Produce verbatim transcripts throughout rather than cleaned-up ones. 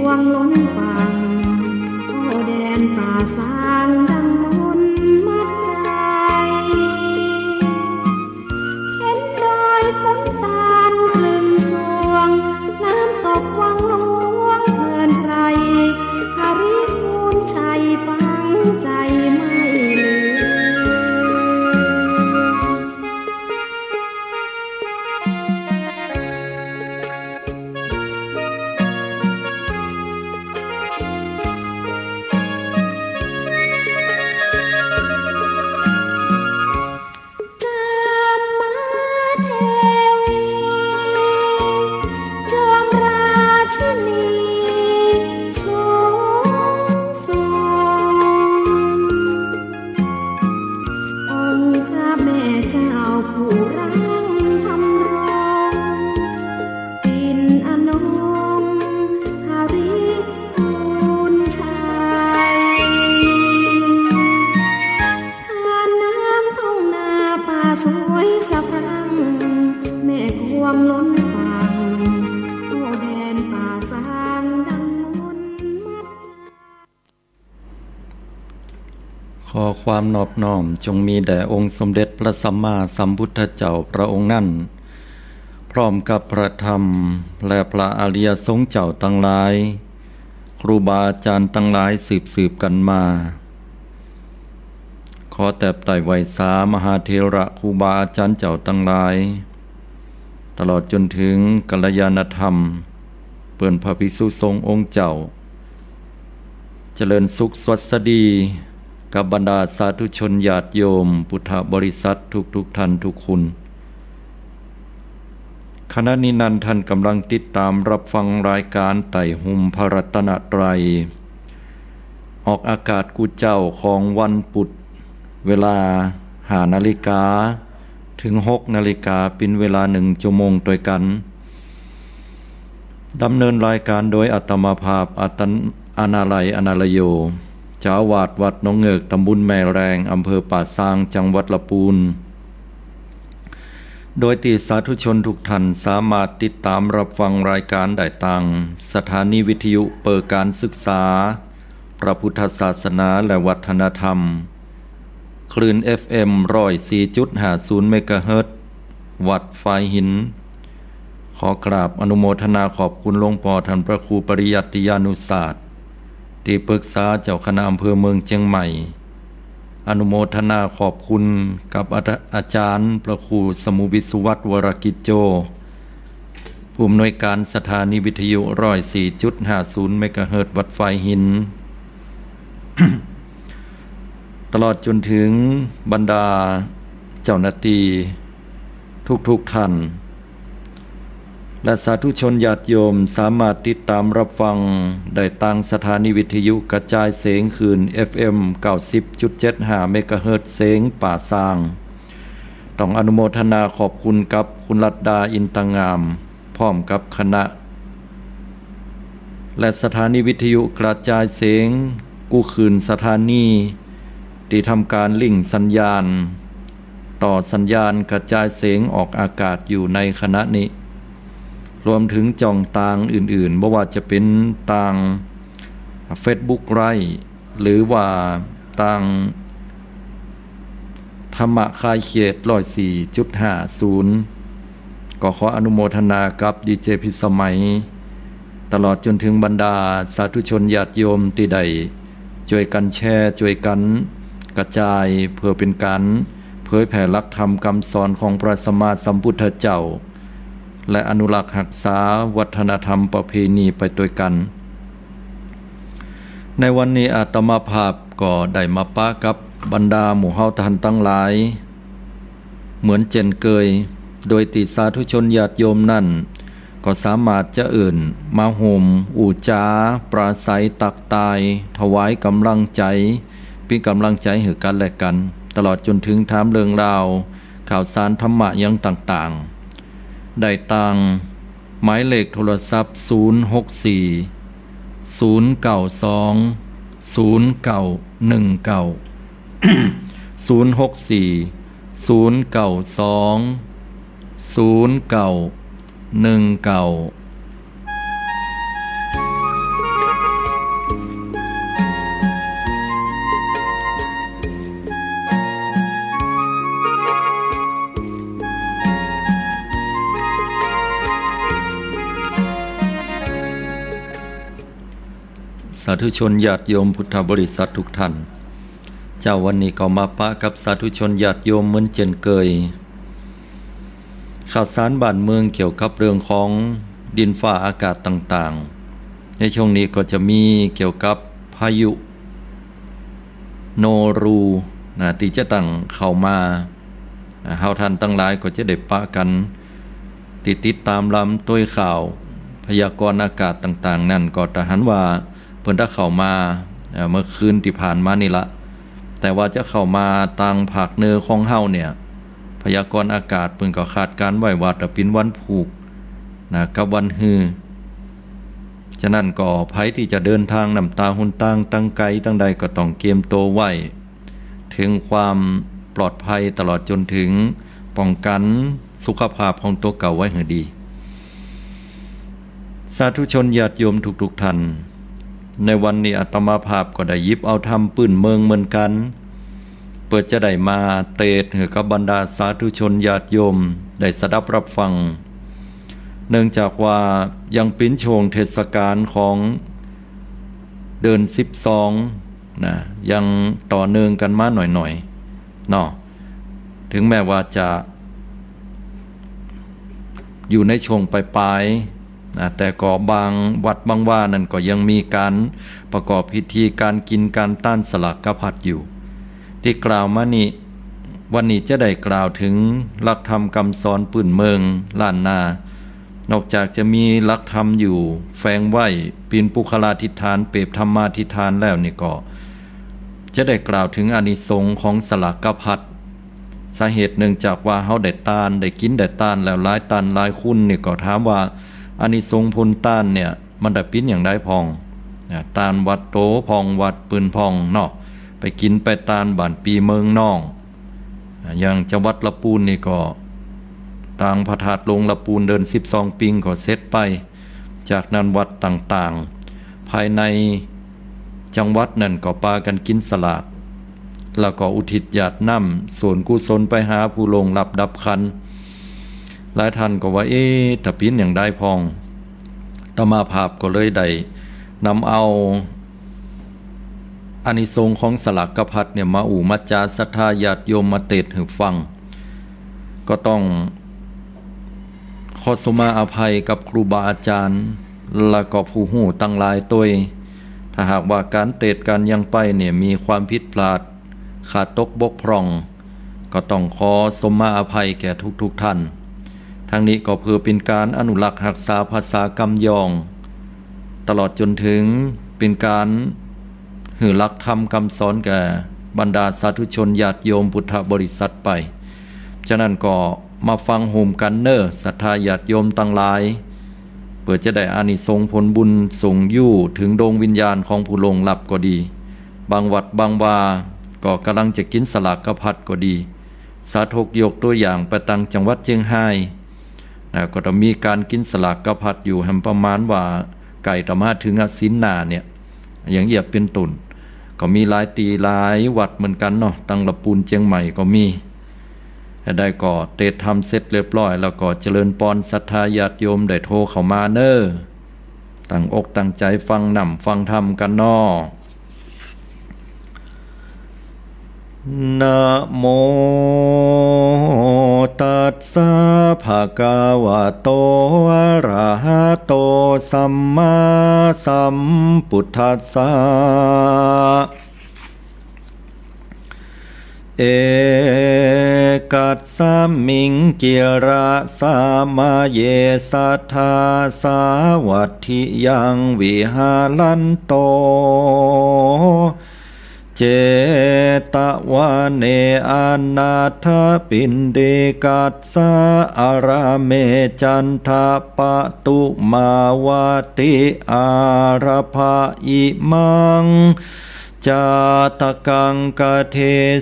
วงล้นฝั่ง โอ้ แดนป่าซางดังมนต์มัดใจ๋ เห็นดอยขุนตาลคลึงสวง น้ำตกวังหลวงเพลินไพร หริพูนชัยฝังใจ๋ไม่เลือน จามเทวี จอมราชินีสูงส่ง องค์พระแม่เจ้าผู้รังธรรมรงค์ ปิ่นอนงค์หริพูนชัย ทานน้ำทุ่งนาป่าสวยสะพรั่ง แม่กวงล้นฝั่ง โอ้ แดนป่าซางดังมนต์มัดใจ๋ ขอความนอบน้อมจงมีแด่องค์สมเด็จพระสัมมาสัมพุทธเจ้าพระองค์นั้น พร้อมกับพระธรรมและพระอริยสงฆ์เจ้าตังหลาย ครูบาอาจารย์ตังหลายสืบๆ กั๋นมา ขอแตบไต่ไหว้สามหาเถระครูบาอาจารย์เจ้าตังหลาย ตลอดจนเถิงกัลยาณธรรม เปิ้นพระภิกษุสงฆ์องค์เจ้า เจริญสุขสวัสดี กับบรรดาสาธุชนญาติโยมพุทธบริษัททุกๆ ท่านทุกคน ขณะนี้นั้นท่านกำลังติดต๋ามรับฟังรายการไต่หุ้มพระรัตนตรัย ออกอากาศกู้เจ๊าของวันปุธ เวลาห้านาฬิกา เถิงหกนาฬิกา เป๋นเวลาหนึ่งชั่วโมงตวยกั๋น ดำเนินรายการโดยอาตมาภาพ อาตน- อานาลัย อานาลโย เจ้าอาวาสวัดหนองเงิก ตำบลแม่แลง อำเภอป่าซาง จังหวัดละปูน โดยตี้สาธุชนทุกท่านสามารถติดต๋ามรับฟังรายการได้ตางสถานีวิทยุเปิดการศึกษาพระพุทธศาสนาและวัฒนธรรม คลื่น เอฟเอ็ม ร้อยสี่จุดห้าศูนย์ เมกะเฮิรตซ์ วัดฝายหิน ขอกราบอนุโมทนาขอบคุณหลวงป้อท่านพระครูปริยัติยานุศาสตร์ ตี้ปรึกษาเจ้าคณะอำเภอเมืองเจียงใหม่ อนุโมทนาขอบคุณกับอา- อาจารย์พระครูสมุวิศวัตร วรกิจโจ ผู้อำนวยการสถานีวิทยุ ร้อยสี่จุดห้าศูนย์ เมกะเฮิรตซ์ วัดฝายหิน ตลอดจนเถิงบรรดาเจ้าหน้าตี้ทุกๆ ท่าน และสาธุชนญาติโยมสามารถติดต๋ามรับฟังได้ตางสถานีวิทยุกระจายเสียงคลื่น เอฟเอ็ม เก้าสิบจุดเจ็ดห้า เมกะเฮิรตซ์ เสียงป่าซาง ต้องอนุโมทนาขอบคุณกับคุณรัตดา อินตางาม พร้อมกับคณะ และสถานีวิทยุกระจายเสียงกู้คลื่นสถานี ตี้ทำก๋านลิงก์สัญญาณ ต่อสัญญาณกระจายเสียงออกอากาศอยู่ในขณะนี้ รวมเถิงจ้องตางอื่นๆ บ่ว่าจะเป๋นตางเฟซบุ๊กไลฟ์ หรือว่าตางธรรมะคายเขต ร้อยสี่จุดห้าศูนย์ ก็ขออนุโมทนากับดีเจพิสมัย ตลอดจนเถิงบรรดาสาธุชนญาติโยมตี้ได้จ้วยกั๋นแชร์ จ้วยกั๋นกระจาย เปื้อเป๋นก๋านเผยแผ่หลักธรรมกำสอนของพระสัมมาสัมพุทธเจ้า และอนุรักษ์ฮักษาวัฒนธรรมประเพณีไปตวยกั๋น ในวันนี้อาตมาภาพก็ได้มาปะกับบรรดาหมู่เฮาต้านตังหลาย เหมือนเจ้นเกย โดยตี้สาธุชนญาติโยมนั้น ก็สามารถจะเอิ้นมาฮ่วมอู้จา ปราศรัย ตักตาย ถวายก๋ำลังใจ๋ เป๋นก๋ำลังใจ๋หื้อกั๋นและกั๋น ตลอดจนเถิงถามเรื่องราว ข่าวสารธรรมะหยังต่างๆ ได้ตางหมายเลขโทรศัพท์ ศูนย์หกสี่ ศูนย์เก้าสอง ศูนย์เก้าหนึ่งเก้า ศูนย์หกสี่ ศูนย์เก้าสอง ศูนย์เก้าหนึ่งเก้า สาธุชนญาติโยมพุทธบริษัททุกท่าน เจ้า วันนี้ก็มาปะกับสาธุชนญาติโยมเหมือนเจ้นเกย ข่าวสารบ้านเมืองเกี่ยวกับเรื่องของดินฟ้าอากาศต่างๆ ในช่วงนี้ก็จะมีเกี่ยวกับพายุโนรูนะ ตี้จะตั้งเข้ามา อ่า เฮาท่านตังหลายก็จะได้ปะกั๋น ตี้ติดต๋ามลำตวยข่าวพยากรณ์อากาศต่างๆ นั้น ก็ตะหันว่าเปิ้นตะเข้ามา เอ่อ เมื่อคืนตี้ผ่านมานี่ละ แต่ว่าจะเข้ามาตางภาคเหนือของเฮาเนี่ย พยากรณ์อากาศเปิ้นก็คาดการณ์ไว้ว่าตะปิ๋นวันพูกนะ กับวันฮือ ฉะนั้นก็ใผตี้จะเดินตางน้ำตาหนตางตังไกตังใดก็ต้องเกียมตั๋วไว้ เถิงความปลอดภัยตลอดจ๋นเถิงป้องกั๋นสุขภาพของตั๋วเก่าไว้หื้อดี สาธุชนญาติโยมทุกๆ ท่าน ในวันนี้อาตมาภาพก็ได้หยิบเอาธรรมปื้นเมืองเหมือนกั๋น เปื้อจะได้มาเตสน์หื้อกับบรรดาสาธุชนญาติโยมได้สดับฮับฟัง เนื่องจากว่ายังเป๋นช่วงเทศกาลของเดือนสิบสอง นะ ยังต่อเนื่องกั๋นมาหน่อยๆ เนาะ เถิงแม้ว่าจะอยู่ในช่วงป๋ายๆ นะ แต่ก็บางวัดบางวานั้นก็ยังมีก๋านประกอบพิธีก๋านกิ๋นก๋านต้านสลากพัดอยู่ ตี้กล่าวมานี้ วันนี้จะได้กล่าวเถิงหลักธรรมกำสอนปื้นเมืองล้านนา นอกจากจะมีหลักธรรมอยู่แฝงไว้เป๋นปุคคลาธิฏฐาน เปรียบธรรมาธิฏฐานแล้วนี่ก็ จะได้กล่าวเถิงอานิสงส์ของสลากพัด สาเหตุเนื่องจากว่าเฮาได้ต้าน ได้กิ๋นได้ต้านแล้วหลายต้านหลายคุนนี่ ก็ถามว่าอานิสงส์ผลต้านเนี่ย มันได้เป๋นอย่างใดพ่อง นะ ต้านวัดโตพ่อง วัดปืนพ่องเนาะ ไปกิ๋นไปต้านบ้านปี้เมืองน้อง อ่า อย่างจังหวัดละปูนนี่ก็ ตางพระธาตุหลวงละปูนเดือนสิบสองปิงก็เสร็จไป จากนั้นวัดต่างๆ ภายในจังหวัดนั้นก็ปากั๋นกิ๋นสลาก แล้วก็อุทิศหยาดน้ำส่วนกุศลไปหาผู้ล่วงลับดับขันธ์ หลายท่านก็ว่า เอ๊ะ ตะเป๋นอย่างใดพ่อง อาตมาภาพก็เลยได้นำเอา อานิสงส์ของสลากพัดเนี่ยมาอู้มาจ๋าศรัทธาญาติโยมมาเตสน์หื้อฟัง ก็ต้องขอสมาอภัยกับครูบาอาจ๋ารย์ และก็ผู้ฮู้ตังหลายตวย ถ้าหากว่าก๋านเตสน์ก๋านยังไปเนี่ยมีความผิดพลาด ขาดตกบกพร่อง ก็ต้องขอสมาอภัยแก่ทุกๆ ท่าน ทั้งนี้ก็เปื้อเป๋นก๋านอนุรักษ์ฮักษาภาษากำยอง ตลอดจ๋นเถิงเป๋นก๋านหื้อหลักธรรมกำสอนแก่บรรดาสาธุชนญาติโยมพุทธบริษัทไป ฉะนั้นก็มาฟังโฮมกั๋นเน่อ ศรัทธาญาติโยมตังหลาย เปื้อจะได้อานิสงส์ผลบุญส่งอยู่เถิงดวงวิญญาณของผู้ล่วงลับก็ดี บางวัดบางวาก็ก่ำลังจะกิ๋นสลากพัดก็ดี สาธกยกตั๋วอย่างไปตางจังหวัดเจียงฮาย นะ ก็จะมีก๋านกิ๋นสลากพัดอยู่แหมประมาณว่าใก้จะมาเถิงอาทิตย์หน้าเนี่ย อย่างเอี้ยเป๋นต้น ก็มีหลายตี้หลายวัดเหมือนกั๋นเนาะ ตางละปูนเจียงใหม่ก็มี แต่ได้ก็เตสน์ธรรมเสร็จเรียบร้อย แล้วก็เจริญปอนศรัทธาญาติโยมได้โทเข้ามาเน่อ ตั้งอกตั้งใจ๋ฟังน้ำฟังธรรมกั๋นเนาะ นะโมตัสสะ ภะคะวะโต อะระหะโต สัมมาสัมพุทธัสสะ เอกัสสะมิง กิระสะมะเย สัทธาสาวัตถิยัง วิหะรันโต เจตะวะเน อะนาถะปิณฑิกัสสะ อะระเม จันทะปะตุมาวะติ อาระพะอิมัง จาตะกัง กะเท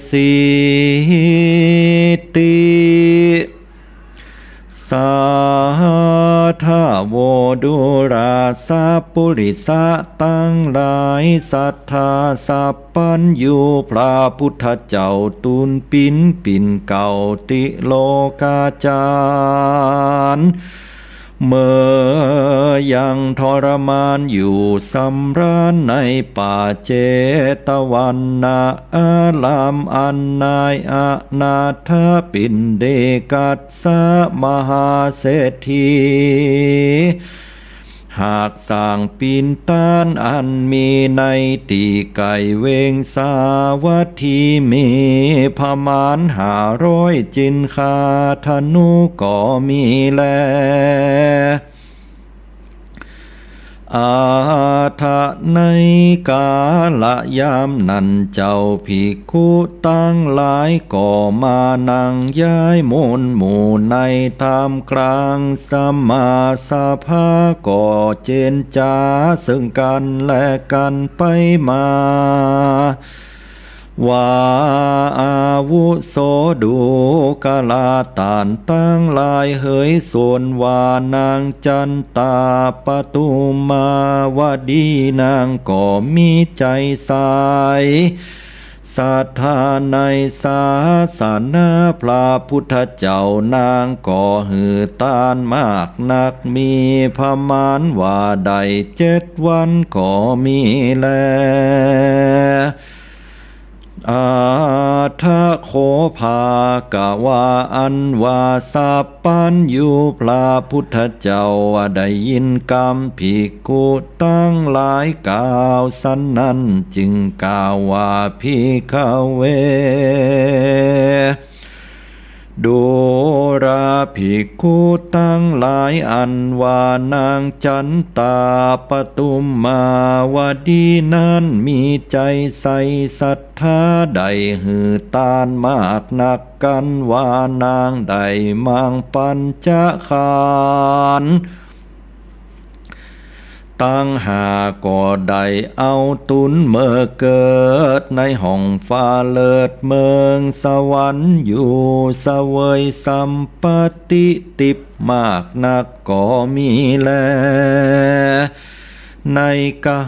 สีติ สาธะโว ดูราสะปุริสะตังหลาย สัทธาสัพพัญญู พระพุทธเจ้าตูนปินปิ่นเกล้าติโลกาจารย์ เมื่อยังทรมานอยู่สำราญในป่าเจตวันนะอารามอันนายอนาถปิณฑิกัสสะมหาเศรษฐี หากสร้างปิณฑานอันมีในตี้ไก๋เวงสาวัตถีมีประมาณห้าร้อยจินคาธนูก็มีแล อาถะในกาละยามนั้นเจ้าภิกขุตังหลายก็มานั่งย้ายหมวลหมู่ในท่ามกลางสมาสภาก็เจรจาซึ่งกั๋นและกั๋นไปมา ว่า อาวุโสดูกราต้านตังหลายเหย ส่วนว่านางจันตาปทุมมาวดีนางก็มีใจ๋ใสศรัทธาในศาสนาพระพุทธเจ้า นางก็หื้อตานมากนัก มีประมาณว่าได้เจ็ดวันก็มีแล อาถะโข ภาคะวา อันว่าสัพพัญญูพระพุทธเจ้าได้ยินกำภิกขุตังหลายกล่าวสันนั้น จึงกล่าวว่า ภิกขเว ดูราภิกขุตังหลาย อันว่านางจันตาปทุมมาวดีนั้นมีใจ๋ใสศรัทธา ได้หื้อตานมากนัก กั๋นว่านางได้มังปัญจขันธ์ตังห้า ก็ได้เอาตุนเมื่อเกิดในห้องฟ้าเลิศเมืองสวรรค์อยู่ เสวยสัมปัตติติพย์มากนักก็มีแล ในกา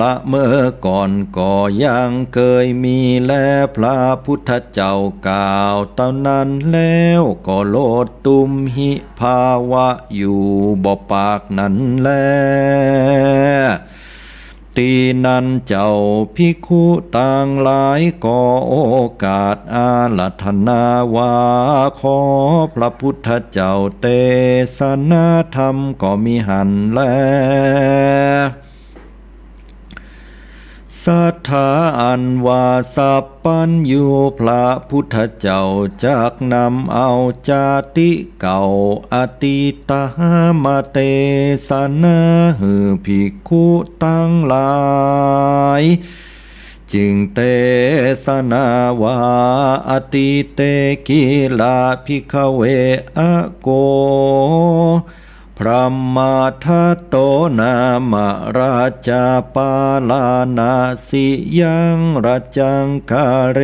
ละเมื่อก่อนก็ยังเกยมีแล พระพุทธเจ้ากล่าวเต้านั้นแล้ว ก็โลดตุมหิภาวะอยู่บ่ปากนั้นแล ตี้นั้นเจ้าภิกขุตังหลายก็โอกาสอาราธนาว่า ขอพระพุทธเจ้าเตสนาธรรมก็มีหั้นแล ศรัทธาอันว่าสัพพัญญูพระพุทธเจ้าจักนำเอาจาติเก่าอตีตมาเตสนาหื้อภิกขุตังหลาย จึงเตสนาว่า อตีเต กิละ ภิกขเว อโก พรหมทัตโต นามะ ราชา ปาราณสียัง รัจจัง กะเร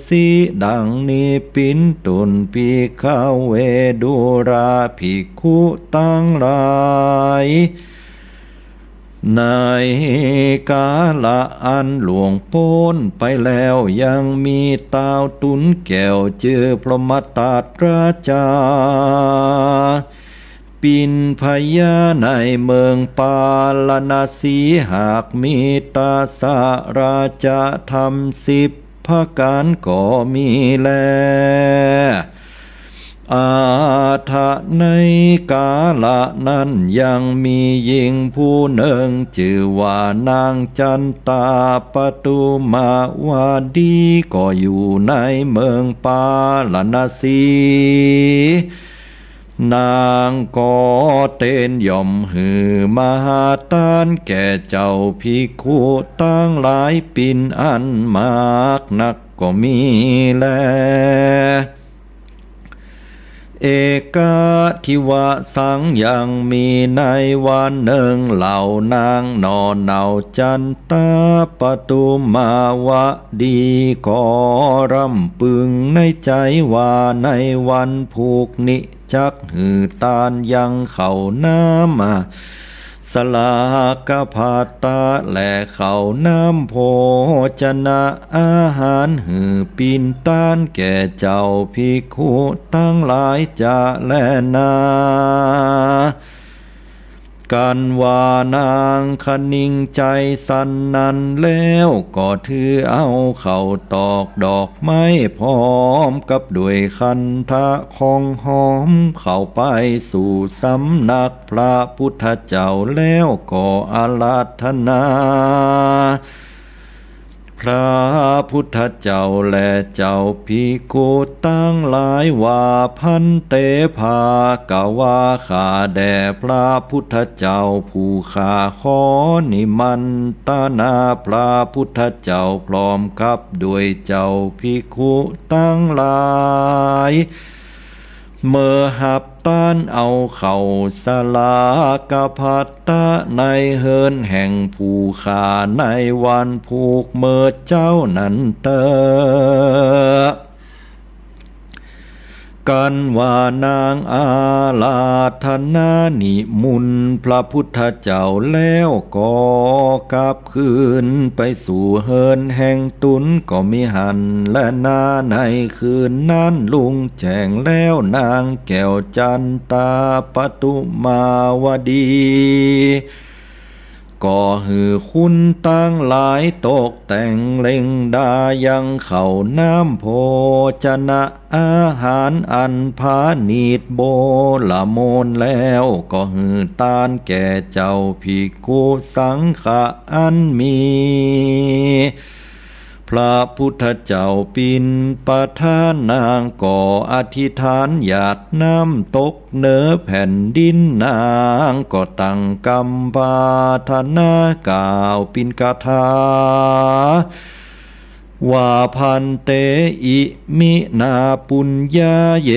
สิ ดังนี้ ปินตุน ภิกขเว ดูราภิกขุตังหลาย ในกาละอันล่วงป๊นไปแล้ว ยังมีต้าวตุนแก้วจื้อพรหมทัตราชา ปินพยาในเมืองปาราณสี หากมีตสราชธรรมสิบประก๋านก็มีแล อาถะในกาละนั้นยังมีญิงผู้นึ่งจื้อว่านางจันตาปทุมมาวดี ก็อยู่ในเมืองปาราณสี นางก็เตรียมย่อมหื้อมหาตานแก่เจ้าภิกขุตังหลายปินอันมากนักก็มีแล เอกัตถิวะสัง ยังมีในวันนึ่ง เหล่านางหน่อเหน่าจันตาปทุมมาวดีก็ร่ำปึงในใจ๋ว่า ในวันพูกนี้จักหื้อตานยังข้าวน้ำ สลากภัตตะ และข้าวน้ำโภชนะอาหาร หื้อปินตานแก่เจ้าภิกขุตังหลายจะแลนา กันว่านางคะนิงใจ๋สันนั้นแล้ว ก็ถือเอาเข้าตอกดอกไม้พร้อมกับด้วยขันธะของหอม เข้าไปสู่สำนักพระพุทธเจ้าแล้วก็อาราธนา พระพุทธเจ้าและเจ้าภิกขุตังหลายว่า ภันเต ภะคะวา ข้าแด่พระพุทธเจ้าผู้ข้าขอนิมันตนาพระพุทธเจ้าพร้อมกับด้วยเจ้าภิกขุตังหลาย เมื่อฮับต้านเอาเข้าสลากภัตตะในเฮือนแห่งผู้ข้าในวันผูกเมิดเจ๊านั้นเต๊อะ กันว่านางอาราธนานิมนต์พระพุทธเจ้าแล้วก็กลับ คืนไปสู่เฮือนแห่งตนก็มิหั้น และนาในคืนนั้นรุ่งแจ้งแล้วนางแก้วจันตาปทุมาวดี ก็หื้อคุณตังหลายตกแต่งเล็งดายังข้าวน้ำโภชนะ อาหารอันผาณีตโบลโมนแล้ว ก็หื้อตานแก่เจ้าภิกขุสังฆะอันมีพระพุทธเจ้าปิณฑทาน นางก็อธิษฐานหยาดน้ำตกเหนือแผ่นดิน นางก็ตั้งกำปรารถนากล่าวปิณฑคาถา ว่า ภันเต อิมินาปุญญาเย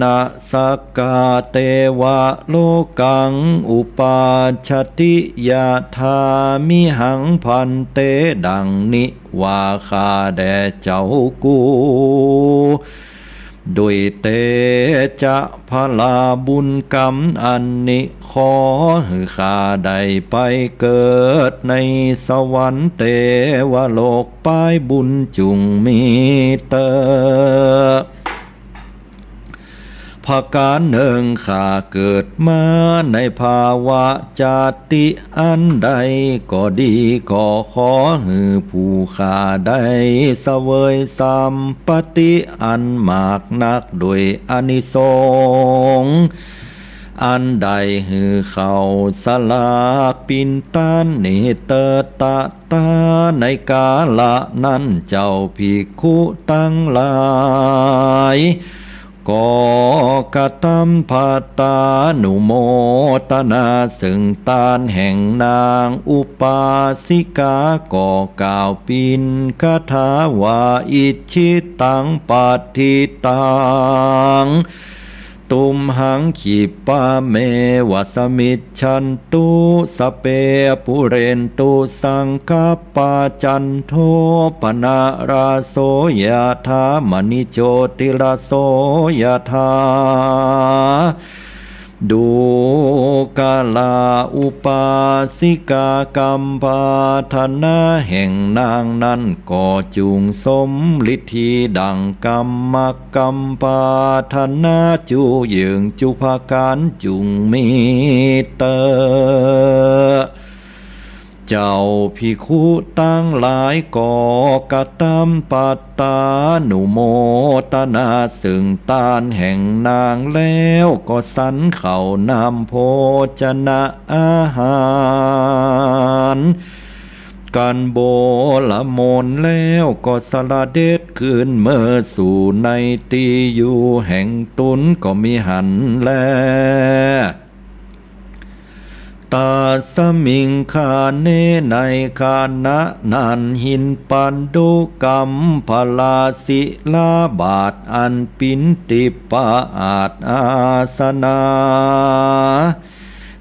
นะ สักกาเตวะโลกังอุปัชฌติ ยะถามิหัง ภันเต ดังนี้ว่า ข้าแด่เจ้ากู ด้วยเตจ๊ะพลาบุญกรรมอันนี้ ขอหื้อข้าได้ไปเกิดในสวรรค์เตวโลก ปายบุญจุ่งมีเต๊อะ ประก๋านนึ่ง ข้าเกิดมาในภาวะจาติอันใดก็ดี ก็ขอหื้อผู้ข้าได้เสวยสัมปัตติอันมากนักด้วยอานิสงส์ อันได้หื้อข้าวสลากปิณฑทานนี้เต๊อะ ตะถาในกาละนั้น เจ้าภิกขุตังหลาย ก็กระทำภัตตานุโมทนาซึ่งตานแห่งนางอุปาสิกา ก็กล่าวปิณฑคาถาว่า อิจฉิตังปัตถิตัง ตุมหัง ขิปปะเมวะ สมิจฉันตุ สัพเพ ปูเรนตุ สังกัปปะ จันโท ปะนะระโส ยะถา มะณิ โชติระโส ยะถา ดูกะละ อุปาสิกากำปรารถนาแห่งนางนั้นก็จุ่งสมฤทธีดังกำมะ กำปรารถนาจุเยิ่งจุประก๋านจุ่งมีเต๊อะ เจ้าภิกขุตังหลายก็กระทำภัตตานุโมทนาซึ่งตานแห่งนางแล้ว ก็สันข้าวน้ำโภชนะอาหาร กันโบลโมนแล้ว ก็เสด็จคืนเมือสู่ในตี้อยู่แห่งตนก็มิหันแล ตัสมิงคาเณ ในขณะนั้น หินปันดุกัมพลาศิลาบาทอันปินทิพอาสอาสนะ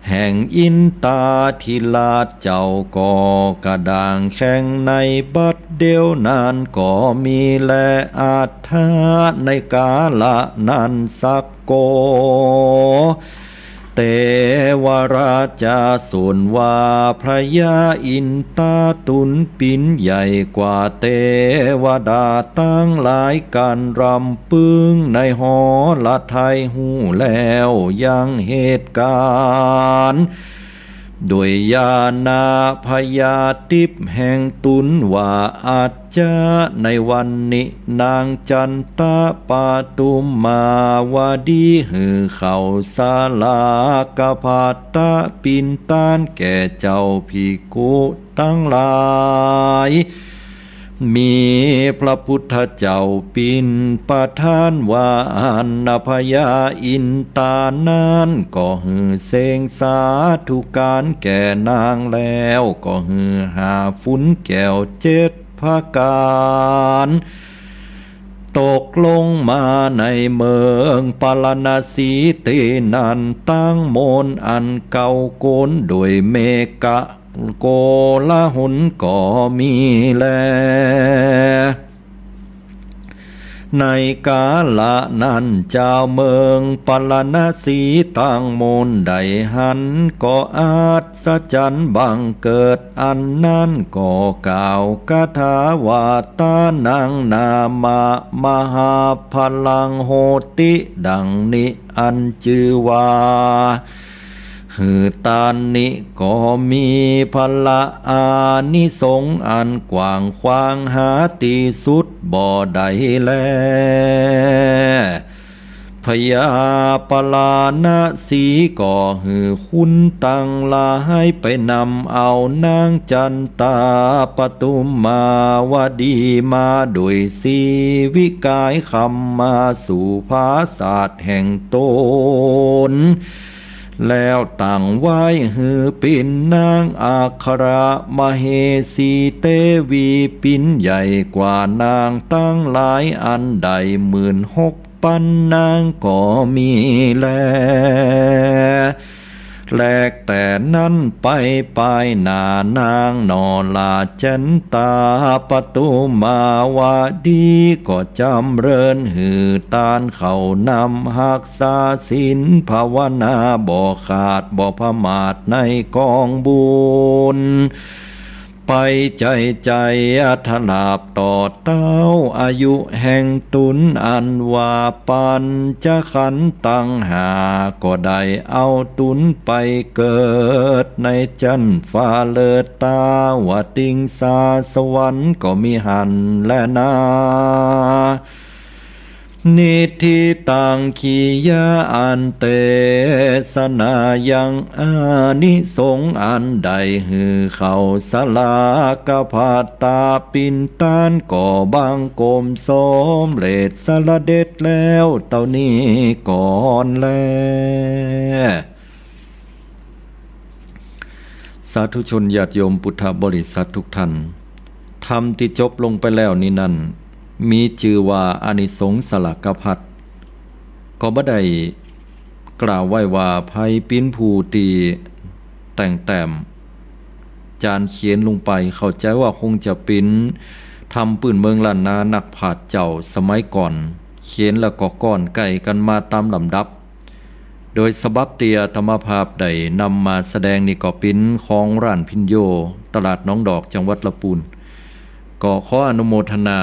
แห่งอินทาธิราชเจ้าก็กระด้างแข็งในบัดเดี๋ยวนั้นก็มีแล อัฏฐะ ในกาละนั้น สักโก เตวราชา ส่วนว่าพญาอินทาตุลปินใหญ่กว่าเตวดาตังหลาย กันรำพึงในหฤทัยฮู้แล้วยังเหตุก๋ารณ์ ด้วยญาณาพญาทิพย์แห่งตุลว่า อัจจะ ในวันนี้ นางจันตะปทุมมาวดีหื้อข้าวสลากภัตตะปิณฑานแก่เจ้าภิกขุตังหลาย มีพระพุทธเจ้าปิณฑทานว่า อันพญาอินตานั้นก็หื้อเสงสาธุการแก่นางแล้ว ก็หื้อหาฝุนแก้วเจ็ดประก๋าน ตกลงมาในเมืองปาราณสีตี้นั้น ตังมวลอันเก่าโก๋นโดยเมขะโกลาหลก็มีแล ในกาละนั้นจาวเมืองปาราณสีตังมวลได้หันก็อัศจรรย์บังเกิด อันนั้นก็กล่าวคาถาว่า ทานังนามะมหาพลังโหติ ดังนี้ อันจื้อว่า หื้อตานนี้ก็มีผละอานิสงส์อันกว้างขวางหาตี้สุดบ่ได้แล พญาปาราณสีก็หื้อคุณตังหลายไปนำเอานางจันตาปทุมมาวดีมาโดยสีวิกายคำมาสู่ปราสาทแห่งตน แล้วตั้งไว้หื้อปิณนางอัครมเหสีเตวีปิณใหญ่กว่านางตังหลายอันได้หมื่นหกปันนางก็มีแล แลแต่นั้นไปปายหน้านางหน่อราชจันตาปทุมมาวดีก็จำเริญหื้อตานข้าวนำฮักษาศีลภาวนาบ่ขาดบ่ประมาทในกองบุญ ไปใจ๋ใจ๋อัตถลาภต่อเต้าอายุแห่งตนอันว่าปัญจขันธ์ตังห้า ก็ได้เอาตนไปเกิดในจั๊นฟ้าเลิศตาวติงสาสวรรค์ก็มีหั้นแลนา นิฏฐิตัง ขียะ อันเตสนายัง อานิสงส์อันได้หื้อข้าวสลากภัตตาปิณฑานก็บังคมสมเร็จสะเด็จแล้วเต้านี้ก่อนแล สาธุชนญาติโยมพุทธบริษัททุกท่าน ธรรมตี้จบลงไปแล้วนี้นั้น มีจื้อว่าอานิสงสลากภัต ก็บ่ได้กล่าวไว้ว่าใผเป๋นผู้ตี้แต่งแต้ม จานเขียนลงไป เข้าใจ๋ว่าคงจะเป๋นธรรมปื้นเมืองล้านนานักปราชญ์เจ้าสมัยก่อน เขียนแล้วก็ก้อนใก้กั๋นมาต๋ามลำดับ โดยฉบับตี้อาตมาภาพได้นำมาแสดงนี้ก็เป๋นของร้านพิญโญ ตลาดหนองดอก จังหวัดละปูน ก็ขออนุโมทนา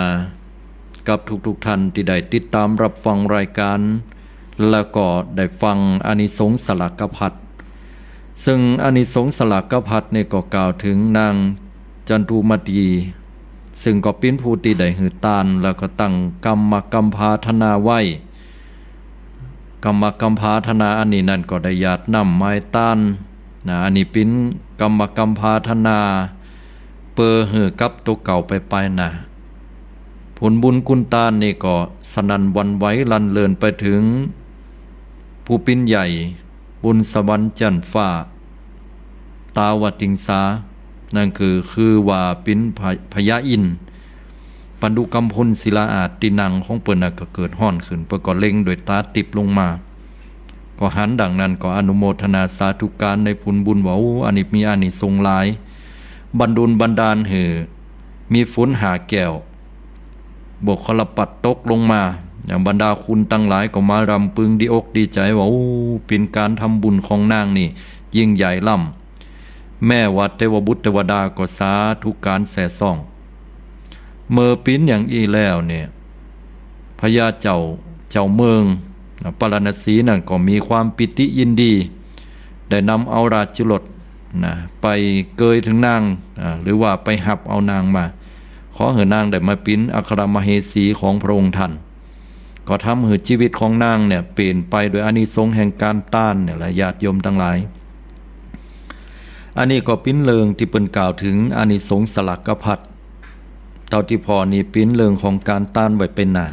กับทุกๆ ท่านตี้ได้ติดต๋ามรับฟังรายก๋าน แล้วก็ได้ฟังอานิสงสลากภัต ซึ่งอานิสงสลากภัตนี้ก็กล่าวเถิงนางจันทุมาตี ซึ่งก็เป๋นผู้ตี้ได้หื้อตาน แล้วก็ตั้งกรรมกำพาธนาไว้ กรรมกำพาธนาอันนี้นั้นก็ได้หยาดน้ำหมายตาน นะ อันนี้เป๋นกรรมกำพาธนา เปื้อหื้อกับตั๋วเก่าไปปายหน้า ผลบุญคุณตานนี้ก็สนั่นหวั่นไหวลันเลินไปเถิงผู้เป๋นใหญ่บนสวรรค์จั๊นฟ้า ตาวติงสา นั่นคือ คือว่าเป๋นพะ- พญาอินทร์ ปันดุกำพลศิลาอาสน์ ตี้นั่งของเปิ้นน่ะก็เกิดฮ้อนขึ้น เปิ้นก็เล็งด้วยต๋าติ๊บลงมา ก็หันดังนั้นก็อนุโมทนาสาธุก๋านในผลบุญว่า โอ้ อันนี้มีอานิสงส์หลาย บันดลบันดาลหื้อมีฝนห้าแก้ว บวกคลปัตตกลงมา อย่างบรรดาคุณตังหลายก็มาร่ำปึงดีอกดีใจ๋ว่า โอ้ เป๋นก๋านทำบุญของนางนี่ยิ่งใหญ่ล้ำ แม้ว่าเตวบุตรเตวดาก็สาธุก๋านแส่ซ่อง เมื่อเป๋นอย่างอี้แล้วเนี่ย พญาเจ้า เจ้าเมืองปาราณสีนั้นก็มีความปีติยินดี ได้นำเอาราชโอรส นะ ไปเกยเถิงนาง อ่า หรือว่าไปฮับเอานางมา ขอหื้อนางได้มาเป๋นอัครมเหสีของพระองค์ท่าน ก็ทำหื้อจีวิตของนางเนี่ยเป๋นไปโดยอานิสงส์แห่งก๋านตานเนี่ยแหละ ญาติโยมตังหลาย อันนี้ก็เป๋นเรื่องตี้เปิ้นกล่าวเถิงอานิสงส์สลักกภัต เต้าตี้ผ่อนี่เป๋นเรื่องของก๋านตานไว้เป๋นหน้า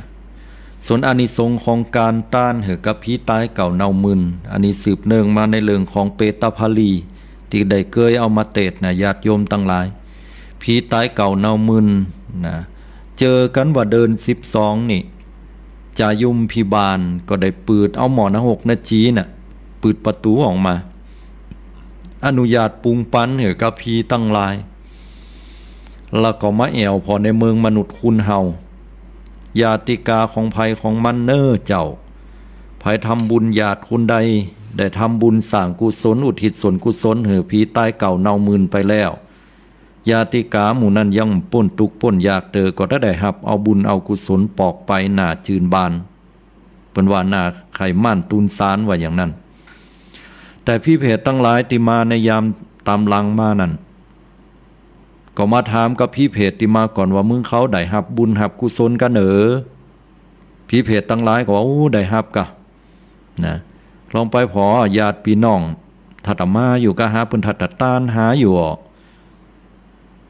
ส่วนอานิสงส์ของก๋านตานหื้อกับผีต๋ายเก่าเน่าเมิน อันนี้สืบเนื่องมาในเรื่องของเปตภาลี ตี้ได้เกยเอามาเตสน์นะ ญาติโยมตังหลาย ผีต๋ายเก่าเน่าเมินนะ เจอกั๋นว่าเดือนสิบสองนี่ จายุมพิบาลก็ได้ปืดเอาหม้อนรกนจีน่ะ ปืดประตู๋ออกมา อนุญาตปุงปั๋นหื้อกับผีตังหลาย แล้วก็มาแอ่วผ่อในเมืองมนุษย์คนเฮา ญาติกาของใผของมันเน่อเจ้า ใผทำบุญ ญาติคนใดได้ทำบุญสร้างกุศล อุทิศส่วนกุศลหื้อผีต๋ายเก่าเน่าเมินไปแล้ว ญาติกาหมู่นั้นยังป๊นตุ๊กข์ป๊นยากเตอ ก็ได้ฮับเอาบุญเอากุศลปอกไปหน้าจืนบาน เปิ้นว่าหน้าใค่ม่านตูนซานว่าอย่างนั้น แต่ผีเปรตตังหลายตี้มาในยามต๋ามหลังมานั้น ก็มาถามกับผีเปรตตี้มาก่อนว่า มึงเขาได้ฮับบุญฮับกุศลกั๋นเอ๋อ ผีเปรตตังหลายก็ว่า โอ้ ได้ฮับก่ะ นะ ลองไปผ่อญาติปี้น้อง ถ้าตะมาอยู่ก็หาเปิ้น ถ้าตะตานหาอยู่อ่อ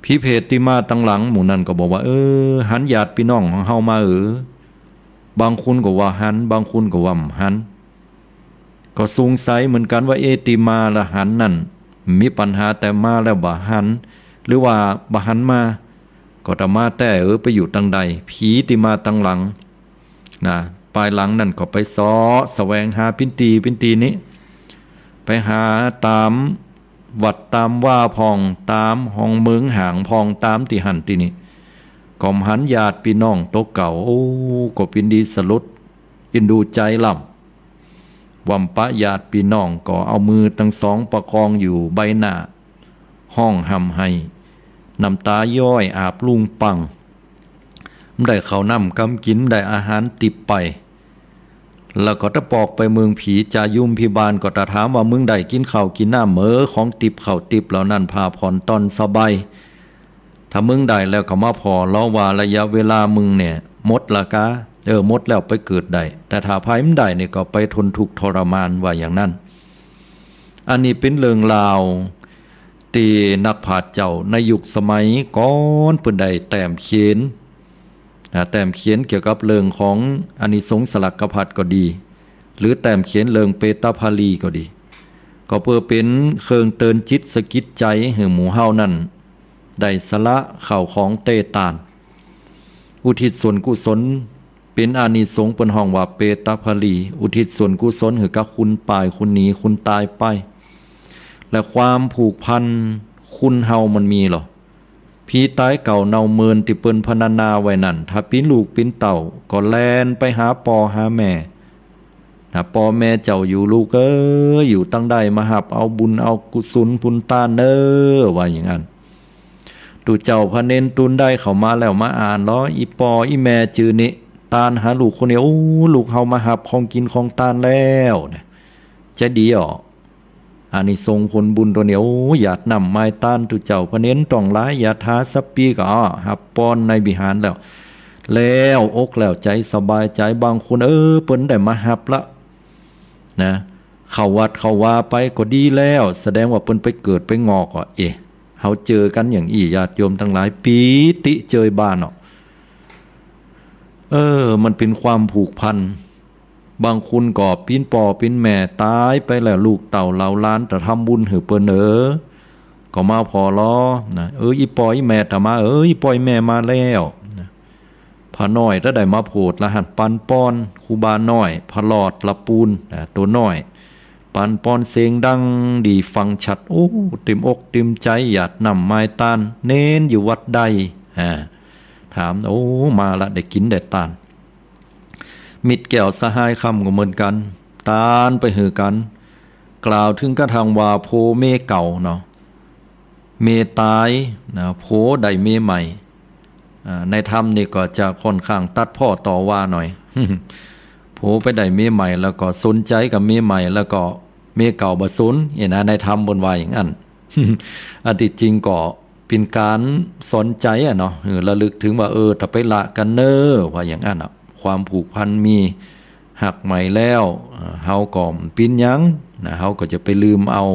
ผีเปรตตี้มาตังหลังหมู่นั้นก็บอกว่า เออ หันญาติปี้น้องของเฮามาเอ๋อ บางคนก็ว่าหัน บางคนก็ว่าบ่หัน ก็สงสัยเหมือนกั๋นว่า เอ๊ะ ตี้มาละหันนั้น มีปัญหาแต่มาแล้วบ่หัน หรือว่าบ่หันมา ก็ตะมาแต๊เอ๋อ ไปอยู่ตังใด ผีตี้มาตังหลัง นะ ปายหลังนั้นก็ไปเซาะแสวงหาปิ้นตี้ปิ้นตี้นี้ ไปหาต๋ามวัดต๋ามวาพ่อง ต๋ามห้องเมิงหางพ่อง ต๋ามตี้หั้นตี้นี้ ก็บ่หันญาติปี้น้องตั๋วเก่า โอ้ ก็ปิ้นดีสลดอินดูใจ๋ล้ำ หว่ำปะญาติปี้น้องก็เอามือตังสองประคองอยู่ใบหน้า ฮ้องฮ่ำไห้ น้ำต๋าย้อยอาบลุ่งปัง บ่ได้ข้าวน้ำกำกิ๋น บ่ได้อาหารติ๊บไป แล้วก็ตะปอกไปเมืองผี จายุมพิบาลก็ตะถามว่า มึงได้กิ๋นข้าวกิ๋นน้ำเอ๋อ ของติ๊บข้าวติ๊บเหล่านั้น ผ้าผ่อนต้อนสบาย ถ้ามึงได้แล้วก็มาผ่อลอว่าระยะเวลามึงเนี่ยหมดละกา เออ หมดแล้วไปเกิดได้ แต่ถ้าใผบ่ได้เนี่ยก็ไปทนทุกข์ทรมานว่าอย่างนั้น อันนี้เป๋นเรื่องราวตี้นักปราชญ์เจ้าในยุคสมัยก่อนเปิ้นได้แต้มเขียน นะ แต้มเขียนเกี่ยวกับเรื่องของอานิสงส์สลักกภัตก็ดี หรือแต้มเขียนเรื่องเปตภาลีก็ดี ก็เปื้อเป๋นเครื่องเตือนจิตสะกิดใจ๋หื้อหมู่เฮานั้น ได้สละข้าวของเตตาน อุทิศส่วนกุศล เป๋นอานิสงส์เปิ้นฮ้องว่าเปตภาลี อุทิศส่วนกุศลหื้อกับคนป้าย คนหนี คนต๋ายไป และความผูกพันคนเฮามันมีลอ ผีต๋ายเก่าเน่าเมินตี้เปิ้นพรรณนาไว้นั้น ถ้าเป๋นลูกเป๋นเต้าก็แล่นไปหาป้อหาแม่ นะ ป้อแม่เจ้าอยู่ ลูกเอ๋ย อยู่ตังใด มาฮับเอาบุญเอากุศลปุญตานเน่อ ว่าอย่างนั้น ตุ๊เจ้าพระเณรตูนใดเข้ามาแล้วมาอ่านลอ อี่ป้ออี่แม่จื้อนี้ ตานหาลูกคนนี้ โอ้ ลูกเฮามาฮับของกิ๋นของตานแล้ว นะ ใจ๋ดีอ่อ อานิสงส์ผลบุญตั๋วนี้ โอ้ หยาดน้ำมายตานตุ๊เจ้าพระเณรต้องหลาย หยาดหาสัปปีก็ อ้อ ฮับปอนในวิหารแล้ว แล้วอกแล้วใจ๋สบายใจ๋ บางคน เออ เปิ้นได้มาฮับละ นะ เข้าวัดเข้าวาไปก็ดีแล้ว แสดงว่าเปิ้นไปเกิดไปงอกอ่ะ เอ๊ะ เฮาเจอกั๋นอย่างอี้ ญาติโยมตังหลาย ปีติเจยบานเนาะ เออ มันเป๋นความผูกพัน บางคนก็เป๋นป้อเป๋นแม่ต๋ายไปแล้ว ลูกเต้าเหล่าหลานตะทำบุญหื้อเปิ้นเอ๋อ ก็มาผ่อลอ นะ เออ อี่ป้ออี่แม่ตะมา เออ อี่ป้ออี่แม่มาแล้ว นะ พระน้อยตะได้มาโผดละหั้น ปันปอน ครูบาน้อย พระหลอดละปูน นะ ตั๋วน้อย ปันปอนเสียงดังดีฟังชัด โอ้ เต็มอกเต็มใจ๋ หยาดน้ำมายตาน เณรอยู่วัดใด อ่า ถาม โอ้ มาละ ได้กิ๋นได้ตาน มิตรแก้วสหายค่ำก็เหมือนกั๋น ตานไปหื้อกั๋น กล่าวเถิงกระทั่งว่าผัวเมียเก่าเนาะ เมียต๋ายนะ ผัวได้เมียใหม่ อ่า ในธรรมนี่ก็จะค่อนข้างตัดพ้อต่อว่าหน่อย ผัวไปได้เมียใหม่แล้วก็สนใจ๋กับเมียใหม่ แล้วก็เมียเก่าบ่สน เอ๊ะนะ ในธรรมเปิ้นว่าอย่างนั้น อันตี้จริงก็เป๋นก๋านสอนใจ๋อะเนาะ เออ ระลึกเถิงว่า เออ ถ้าไปละกั๋นเน่อ ว่าอย่างอั้นอะ ความผูกพันมีหักไหมแล้ว เอ่อ เฮาก็บ่เป๋นหยังนะ เฮาก็จะไปลืมเอา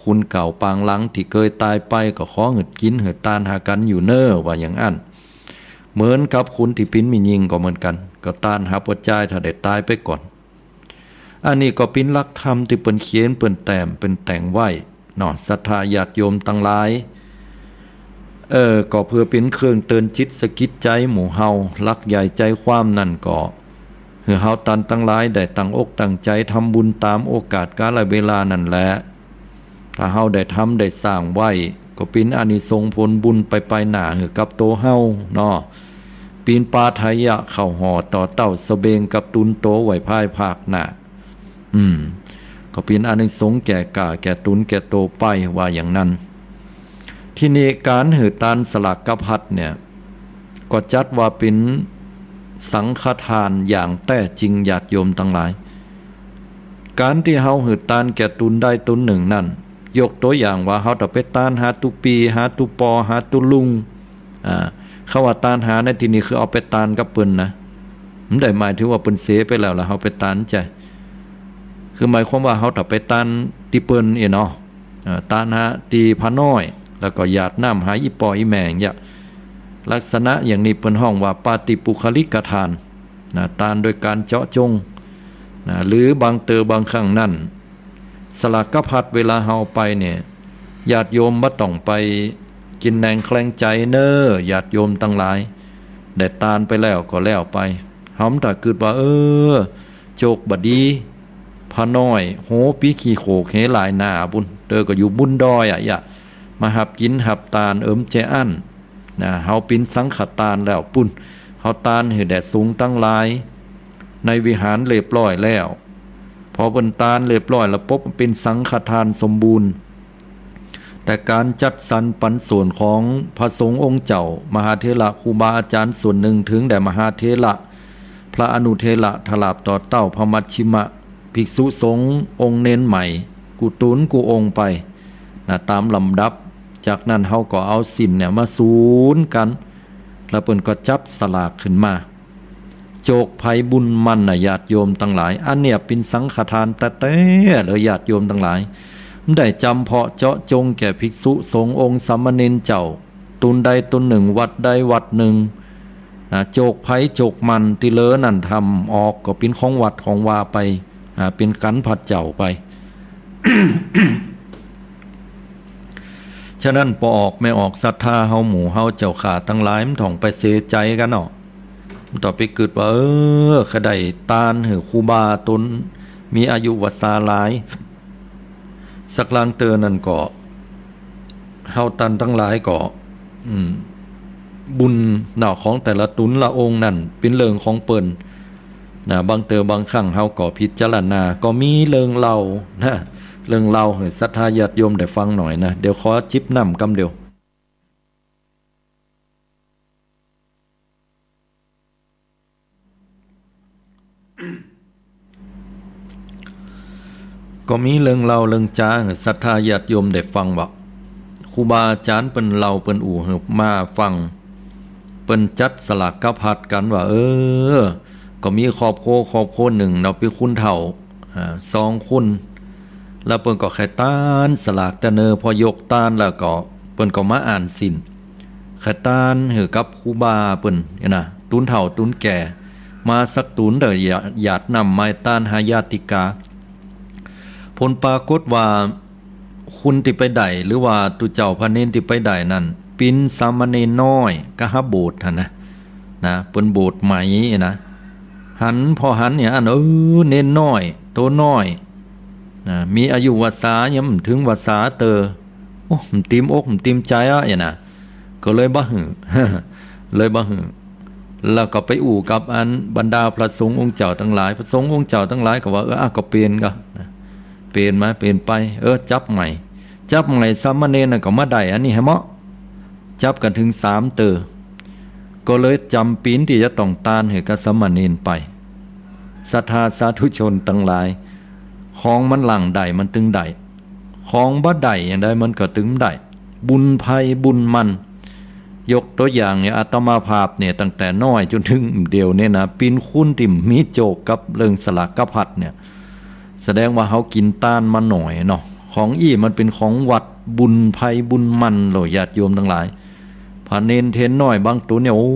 คุณเก่าปางหลังตี้เกยต๋ายไป ก็ขอหื้อกิ๋นหื้อตานหากั๋นอยู่เน่อ ว่าอย่างอั้น เหมือนกับคนตี้เป๋นแม่ญิงก็เหมือนกั๋น ก็ตานหาปัจจัยถ้าได้ต๋ายไปก่อน อันนี้ก็เป๋นหลักธรรมตี้เปิ้นเขียน เปิ้นแต้ม เปิ้นแต่งไว้เนาะ ศรัทธาญาติโยมตังหลาย เออ ก็เปื้อเป๋นเครื่องเตือนจิตสะกิดใจ๋หมู่เฮา หลักใหญ่ใจ๋ความนั้นก็ หื้อเฮาต้านตังหลายได้ตั้งอกตั้งใจ๋ทำบุญต๋ามโอกาสกาลเวลานั้นแหละ ถ้าเฮาได้ทำได้สร้างไว้ ก็เป๋นอานิสงส์ผลบุญไปๆ หน้าหื้อกับตั๋วเฮาเนาะ เป๋นปาไทยะเข้าห่อต่อเต้าสะเบงกับตุนตั๋วไว้ภายภาคหน้า อืม ก็เป๋นอานิสงส์แก่ก้าแก่ตุนแก่ตั๋วไป ว่าอย่างนั้น ทีนี้ก๋านหื้อตานสลากพัดเนี่ย ก็จัดว่าเป๋นสังฆทานอย่างแต๊จริง ญาติโยมตังหลาย ก๋านตี้เฮาหื้อตานแก่ตุนใดตุนนึ่งนั้น ยกตั๋วอย่างว่าเฮาถ้าไปตานหาตุ๊ปี้ หาตุ๊ปอ หาตุ๊ลุง อ่า คำว่าตานหาในตี้นี้คือเอาไปตานกับเปิ้นนะ บ่ได้หมายเถิงว่าเปิ้นเสียไปแล้ว แล้วเฮาไปตานใจ้ คือหมายความว่าเฮาถ้าไปตานตี้เปิ้นอี้เนาะ เอ่อ ตานหาตี้พระน้อย แล้วก็หยาดน้ำหาอี่ป้ออี่แม่อย่างเงี้ย ลักษณะอย่างนี้เปิ้นฮ้องว่าปาฏิปุคคลิกทาน นะ ตานโดยก๋านเจาะจง นะ หรือบางเตื้อบางครั้งนั้น สลากพัดเวลาเฮาเอาไปเนี่ย ญาติโยมบ่ต้องไปกินแหนงแคลงใจ๋เน่อ ญาติโยมตังหลาย ได้ตานไปแล้วก็แล้วไป เฮาบ่ต้องกึ๊ดว่า เออ โจคบ่ดี พระน้อย โห ปี้ขี้โขกเหหลายหน้าปุ้น เตื้อก็อยู่บุนดอยอะ อย่ามาหับกิ๋นหับตาน เอิมเจอั้น นะ เฮาเป๋นสังฆตานแล้วปุ้น เฮาตานหื้อแด่สงฆ์ตังหลาย ในวิหารเรียบร้อยแล้ว พอเปิ้นตานเรียบร้อยแล้วปุ๊บ เป๋นสังฆทานสมบูรณ์ แต่ก๋านจัดสรรปันส่วนของพระสงฆ์องค์เจ้า มหาเถระครูบาอาจ๋ารย์ส่วนนึ่ง เถิงแด่มหาเถระ พระอนุเถระ ตราบต่อเต้าพระมัชฌิมะ ภิกษุสงฆ์องค์เณรใหม่ กู้ต๋นกู้องค์ไป นะ ต๋ามลำดับ จากนั้นเฮาก็เอาสิ้นเนี่ยมาสูนกั๋น แล้วเปิ้นก็จับสลากขึ้นมา โจคไผบุญมันน่ะ ญาติโยมตังหลาย อันเนี่ยเป๋นสังฆทานแต๊ๆ เลย ญาติโยมตังหลาย บ่ได้จ๋ำเพาะเจาะจงแก่ภิกษุสงฆ์องค์สามเณรเจ้า ต๋นใดต๋นนึ่ง วัดใดวัดนึ่ง นะ โจคไผโจคมัน ตี้เหลือนั้นถ้าบ่ออกก็เป๋นของวัดของวาไป อ่า เป๋นก๋านผะเจ้าไป ฉะนั้นป้อออกแม่ออกศรัทธาเฮาหมู่เฮาเจ้าข้าตังหลาย บ่ต้องไปเสียใจ๋กั๋นเนาะ บ่ต้องไปกึ๊ดว่า เออ ข้าได้ตานหื้อครูบาต๋นมีอายุวรรษาหลาย สักลางเตื้อนั้นก็ เฮาต้านตังหลายก็ อืม บุญเนาะ ของแต่ละต๋นละองค์นั้นเป๋นเรื่องของเปิ้น นะ บางเตื้อบางครั้งเฮาก็พิจารณา ก็มีเรื่องเล่านะ เรื่องเล่าหื้อศรัทธาญาติโยมได้ฟังหน่อยนะ เดี๋ยวขอจิบน้ำกำเดียว ก็มีเรื่องเล่าเรื่องจ๋าหื้อศรัทธาญาติโยมได้ฟังว่า ครูบาอาจ๋ารย์เปิ้นเล่าเปิ้นอู้หื้อมาฟัง เปิ้นจัดสลากพัดกั๋นว่า เออ ก็มีครอบครัว ครอบครัวนึ่งเนาะ เป๋นคนเฒ่า อ่า สองคน แล้วเปิ้นก็ใค่ตานสลากตะเนอ พอยกตานแล้วก็ เปิ้นก็มาอ่านสิ้น ใค่ตานหื้อกับครูบาเปิ้นเนี่ยนะ ต๋นเฒ่าต๋นแก่ มาสักต๋นเตื้อ หยาด หยาดน้ำไหว้ตานหาญาติกา ผลปรากฏว่า คนตี้ไปได้ หรือว่าตุ๊เจ้าพระเณรตี้ไปได้นั้น เป๋นสามเณรน้อย กหบดีหั้นนะ นะ เปิ้นบวชใหม่นะ หัน พอหันเนี่ย อัน เออ เณรน้อย ตั๋วน้อย นะ มีอายุวรรษายังบ่เถิงวรรษาเตื้อ โอ้ บ่ติ๋มอกบ่ติ๋มใจ๋อะ เนี่ยนะ ก็เลยบ่หื้อ เลยบ่หื้อ แล้วก็ไปอู้กับอันบรรดาพระสงฆ์องค์เจ้าตังหลาย พระสงฆ์องค์เจ้าตังหลายก็ว่า เออ อ่ะ ก็เป๋นก็ นะ เป๋นมาเป๋นไป เออ จับใหม่ จับใหม่ สามเณรน่ะก็มาได้อันนี้แหมเนาะ จับกั๋นเถิงสามเตื้อ ก็เลยจ๋ำเป๋นตี้จะต้องตานหื้อกับสามเณรไป ศรัทธาสาธุชนตังหลาย ของมันหลั่งได้มันตึงได้ ข ของบ่ได้อย่างใดมันก็ตึงได้ บุญใผบุญมัน ยกตั๋วอย่างเนี่ย อาตมาภาพเนี่ย ตั้งแต่น้อยจ๋นถึงเดี๋ยวนี้นะ เป๋นคนตี้มีโจคกับเรื่องสลากพัดเนี่ย แสดงว่าเฮากิ๋นตานมาหน้อยเนาะ ของอี้มันเป๋นของวัด บุญใผบุญมันโลด ญาติโยมตังหลาย พระเณรเถรน้อยบางตั๋วเนี่ย โอ้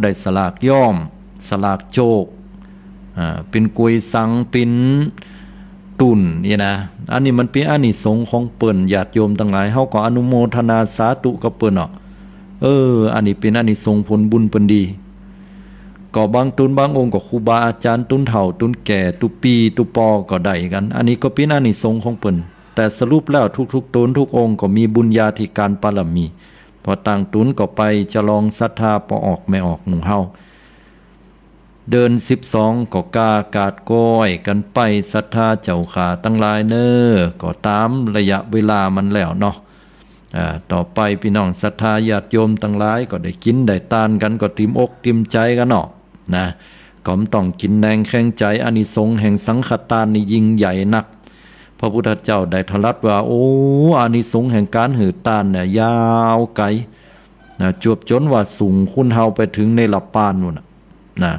ได้สลากย้อม สลากโจค อ่า เป๋นก๋วยสัง เป๋นตุ๊นเนี่ยนะ อันนี้มันเป๋นอานิสงส์ของเปิ้น ญาติโยมตังหลาย เฮาก็อนุโมทนาสาธุกับเปิ้นเนาะ เออ อันนี้เป๋นอานิสงส์ผลบุญเปิ้นดี ก็บางตุ๊นบางองค์ก็ครูบาอาจ๋ารย์ตุ๊นเฒ่าตุ๊นแก่ตุ๊ปี้ตุ๊ปอก็ได้กั๋น อันนี้ก็เป๋นอานิสงส์ของเปิ้น แต่สรุปแล้วทุกๆ ตุ๊นทุกองค์ก็มีบุญญาธิการปารมี พอต่างตุ๊นก็ไปจรองศรัทธาป้อออกแม่ออกหมู่เฮา เดือนสิบสองก็ก้ากาดก้อยกั๋นไป ศรัทธาเจ้าข้าตังหลายเน่อ ก็ต๋ามระยะเวลามันแล้วเนาะ อ่า ต่อไปปี้น้องศรัทธาญาติโยมตังหลายก็ได้กิ๋นได้ตานกั๋น ก็ตริมอกตริมใจ๋กั๋นเนาะ นะ ก็บ่ต้องเกร็งแหนงแข็งใจ๋ อานิสงส์แห่งสังฆตานนี่ยิ่งใหญ่นัก พระพุทธเจ้าได้ตรัสว่า โอ้ อานิสงส์แห่งก๋านหื้อตานเนี่ยยาวไก๋ นะ จวบจ๋นว่าสูงขึ้นเฮาไปเถิงเนรปานปู้นน่ะ นะ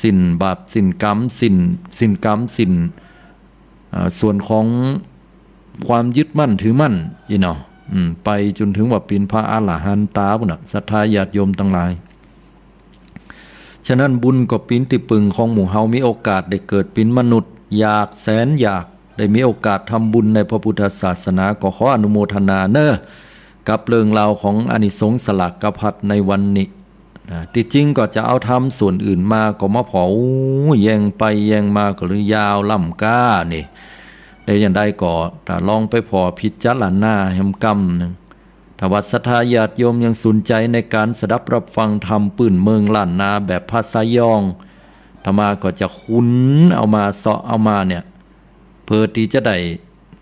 สิ้นบาปสิ้นก๋รรม สิ้น สิ้นก๋รรม สิ้น อ่า ส่วนของความยึดมั่นถือมั่นอี้เนาะ อืม ไปจ๋นเถิงว่าเป๋นพระอรหันตาปู้นน่ะ ศรัทธาญาติโยมตังหลาย ฉะนั้นบุญก็เป๋นตี้ปึงของหมู่เฮา มีโอกาสได้เกิดเป๋นมนุษย์ อยากแสนอยากได้มีโอกาสทำบุญในพระพุทธศาสนา ก็ขออนุโมทนาเน่อ กับเรื่องราวของอานิสงส์สลากพัดในวันนี้ นะ ตี้จริงก็จะเอาธรรมส่วนอื่นมา ก็มาผ่อ อู้ แย่งไปแย่งมาก็เลยยาวล้ำก้านี่ แต่อย่างใดก็ถ้าลองไปผ่อพิจารณาแหมกำนึ่ง ถ้าว่าศรัทธาญาติโยมยังสนใจ๋ในก๋านสดับรับฟังธรรมปื้นเมืองล้านนาแบบภาษาย้อง อาตมาก็จะขุนเอามาเซาะเอามาเนี่ย เปื้อตี้จะได้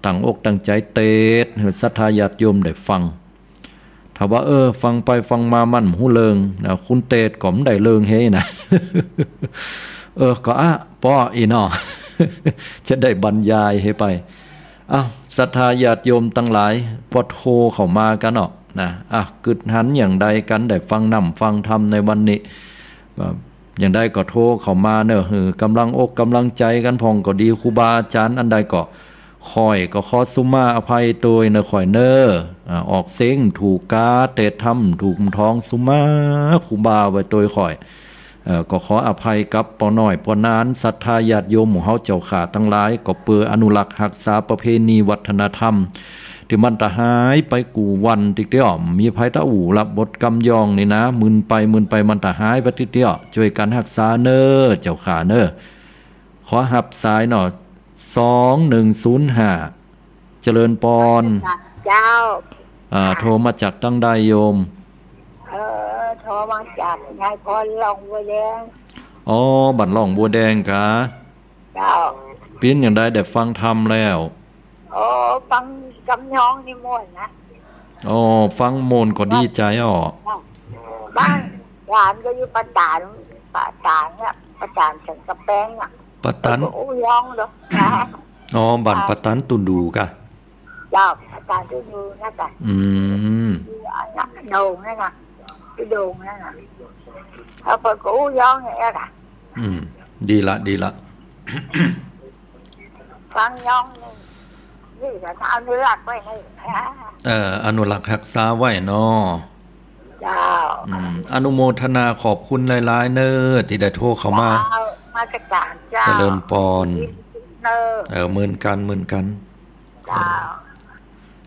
ตั้งอกตั้งใจ๋เตสน์หื้อศรัทธาญาติโยมได้ฟัง ถ้าว่า เออ ฟังไปฟังมามันบ่ฮู้เรื่องนะ คุณเตสน์ก็บ่ได้เรื่องเฮ้นะ เออ ก็อะ ป้ออี้เนาะ จะได้บรรยายหื้อไป อ้าว ศรัทธาญาติโยมตังหลาย ป้อโทรเข้ามากั๋นเนาะ นะ อ่ะ กึ๊ดหันอย่างใดกั๋น ได้ฟังน้ำฟังธรรมในวันนี้ ก็อย่างใดก็โทรเข้ามาเน่อ หื้อกำลังอกกำลังใจ๋กั๋นพ่องก็ดี ครูบาอาจ๋ารย์อันใดก็ ข้อยก็ขอสุมาอภัยตวยเน่อข้อยเน่อ อ่า ออกเสียงบ่ถูกกา เตสน์ธรรมบ่ถูกบ่ถอง สุมาครูบาไว้ตวยข้อย เอ่อ ก็ขออภัยกับป้อน้อยป้อนาน ศรัทธาญาติโยมหมู่เฮาเจ้าข้าตังหลาย ก็เปื้ออนุรักษ์ฮักษาประเพณีวัฒนธรรม ตี้มันตะหายไปกู้วันติ๊กเตี้ย มีภัยตะอู้ละบทกำย้องนี่นะ มื่นไปมื่นไปมันตะหายไปติ๊กเตี้ย จ้วยกั๋นฮักษาเน่อเจ้าข้าเน่อ ขอฮับสายเนาะ สองหนึ่งศูนย์ห้า เจริญปอน เจ้า อ่า ค่ะ โทรมาจากตังใดโยม เออ โทรมาจากนายพรหล่องบัวแดง อ๋อ บ้านหล่องบัวแดงกา เจ้า เป๋นอย่างใดได้ฟังธรรมแล้ว โอ้ ฟังกำย้องนี่ม่วนนะ อ๋อ ฟังม่วนก็ดีใจ๋อ้อ บ้านหลานก็อยู่ป่าตาด ป่าตาดเนี่ย ป่าตาดสันกำแปงอะ ป่าตาด ก็อู้ย้องเนาะ อ๋อ บ้านป่าตาดตุ๊ดูกะ เจ้า ป่าตาดตุ๊ดูนะกะ อืม อยู่อันนั้นโด่งนั่นน่ะ ตี้โด่งนั่นน่ะ เขาเปิ้นก็อู้ย้องอย่างเนี้ยกะ อืม ดีละ ดีละ ฟังย้องนี่ นี่ก็อนุรักษ์ไว้ให้ เออ อนุรักษ์ฮักษาไว้เนาะ เจ้า อืม อนุโมทนาขอบคุณหลายๆ เน่อ ตี้ได้โทรเข้ามา เจ้า มาจากการเจ้า เจริญปอน เน่อ เออ เหมือนกั๋น เหมือนกั๋น เจ้า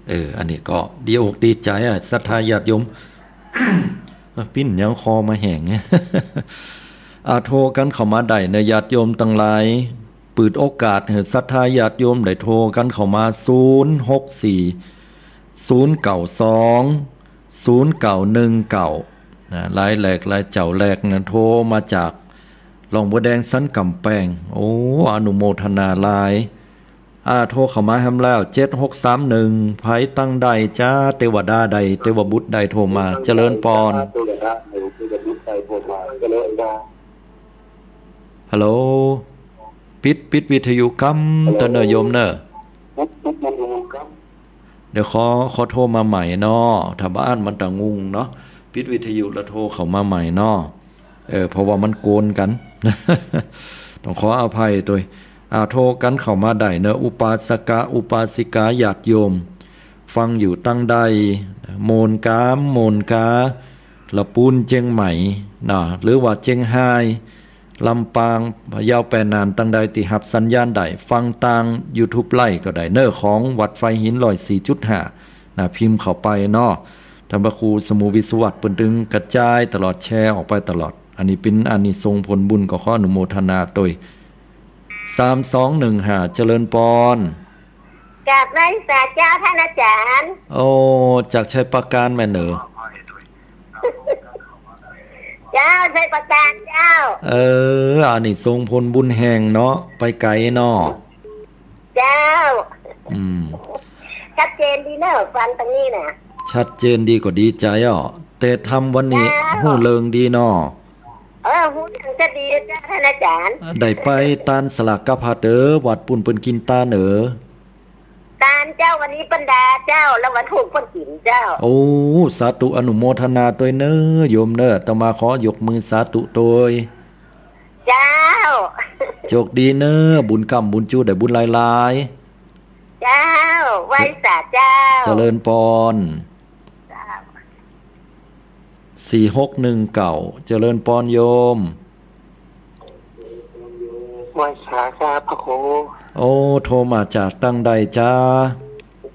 เออ อันนี้ก็ดีอกดีใจ๋อะ ศรัทธาญาติโยม ปิ้นยังคอมาแห้ง อ่า โทรกั๋นเข้ามาได้เน่อ ญาติโยมตังหลาย เปิดโอกาสหื้อศรัทธาญาติโยมได้โทรกั๋นเข้ามา ศูนย์หกสี่ ศูนย์เก้าสอง ศูนย์เก้าหนึ่งเก้า นะ หลายแหลกหลายเจ้าแหลกนะ โทรมาจากหล่องบัวแดงสันกำแปง โอ้ อนุโมทนาหลาย อ่า โทรเข้ามาแหมแล้ว เจ็ดหกสามหนึ่ง ใผตังใดจ๊ะ เตวดาใด เตวบุตรใดโทรมา เจริญปอน ฮัลโหล ปิด ปิดวิทยุกำเต๊อะเน่อโยมเน่อ ปิด ปิดวิทยุกำ เดี๋ยวขอ ขอโทรมาใหม่เนาะ ถ้าบ่อั้นมันจะงุ่งเนาะ ปิดวิทยุแล้วโทรเข้ามาใหม่เนาะ เออ เพราะว่ามันโกนกั๋น ต้องขออภัยตวย อ่า โทรกั๋นเข้ามาได้เนาะ อุปาสกะ อุปาสิกา ญาติโยม ฟังอยู่ตังใด โมนก๋าม โมนก๋า ละปูน เจียงใหม่ นะ หรือว่าเจียงฮาย ลำปาง พะเยา แปน่าน ตังใดตี้ฮับสัญญาณได้ ฟังตางยูทูบไลฟ์ก็ได้เนาะ ของวัดฝายหิน ร้อยสี่จุดห้า นะ พิมพ์เข้าไปเนาะ ต้านพระครูสมุห์ วิศวัตร เปิ้นตึงกระจายตลอด แชร์ออกไปตลอด อันนี้เป๋นอานิสงส์ผลบุญ ก็ขออนุโมทนาตวย สามสองหนึ่งห้า เจริญปอน กราบไหว้สาเจ้าต้านอาจ๋ารย์ โอ้ จากชัยปราการแม่นเนาะ เจ้า ชัยปราการเจ้า เออ อานิสงส์ผลบุญแฮงเนาะ ไปไก๋เนาะ เจ้า อืม ชัดเจนดีเนาะ ฟังตางนี้น่ะ ชัดเจนดีก็ดีใจ๋อ้อ แต่ธรรมวันนี้ เจ้า ฮู้เลิงดีเนาะ เออ ฮู้เลิงจะดีเจ้าต้านอาจ๋ารย์ ได้ไปตานสลากกาภัตรเอ๋อ วัดปู้นเปิ้นกิ๋นตานเอ๋อ ตานเจ้า วันนี้เปิ้นดาเจ้า แล้ววันถูกเปิ้นกิ๋นเจ้า โอ้ สาธุ อนุโมทนาตวยเนาะ โยมเนาะ อาตมาขอยกมือสาธุตวย เจ้า โชคดีเนาะ บุญก้ำบุญจู ได้บุญหลายๆ เจ้า ไหว้สาเจ้า เจริญปอน เจ้า สี่หกหนึ่งเก้า เจริญปอนโยม ไหว้สาครับพระครู โอ้ โทรมาจากตังใดจ๊ะ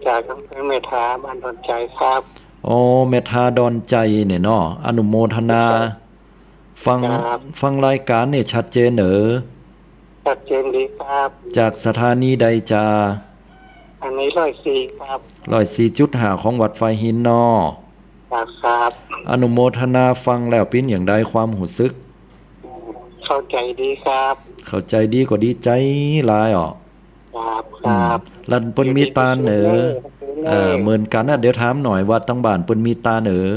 จากอำเภอแม่ทา บ้านดอนใจ๋ครับ โอ้ แม่ทาดอนใจ๋เนี่ยเนาะ อนุโมทนา ฟัง ครับ ฟังรายก๋านเนี่ยชัดเจนเอ๋อ ชัดเจนดีครับ จากสถานีใดจ๊ะ อันนี้ร้อยสี่ครับ ร้อยสี่จุดห้า ของวัดฝายหินเนาะ ครับ ครับ อนุโมทนา ฟังแล้วเป๋นอย่างใดความฮู้สึก เข้าใจ๋ดีครับ เข้าใจ๋ดีก็ดีใจ๋หลายอ้อ ครับ อืม ครับ แล้วเปิ้นมีตานเอ๋อ ยินดีที่สุดเลย เออ เหมือนกั๋นนะ เดี๋ยวถามหน่อยว่าตังบ้านเปิ้นมีตานเอ๋อ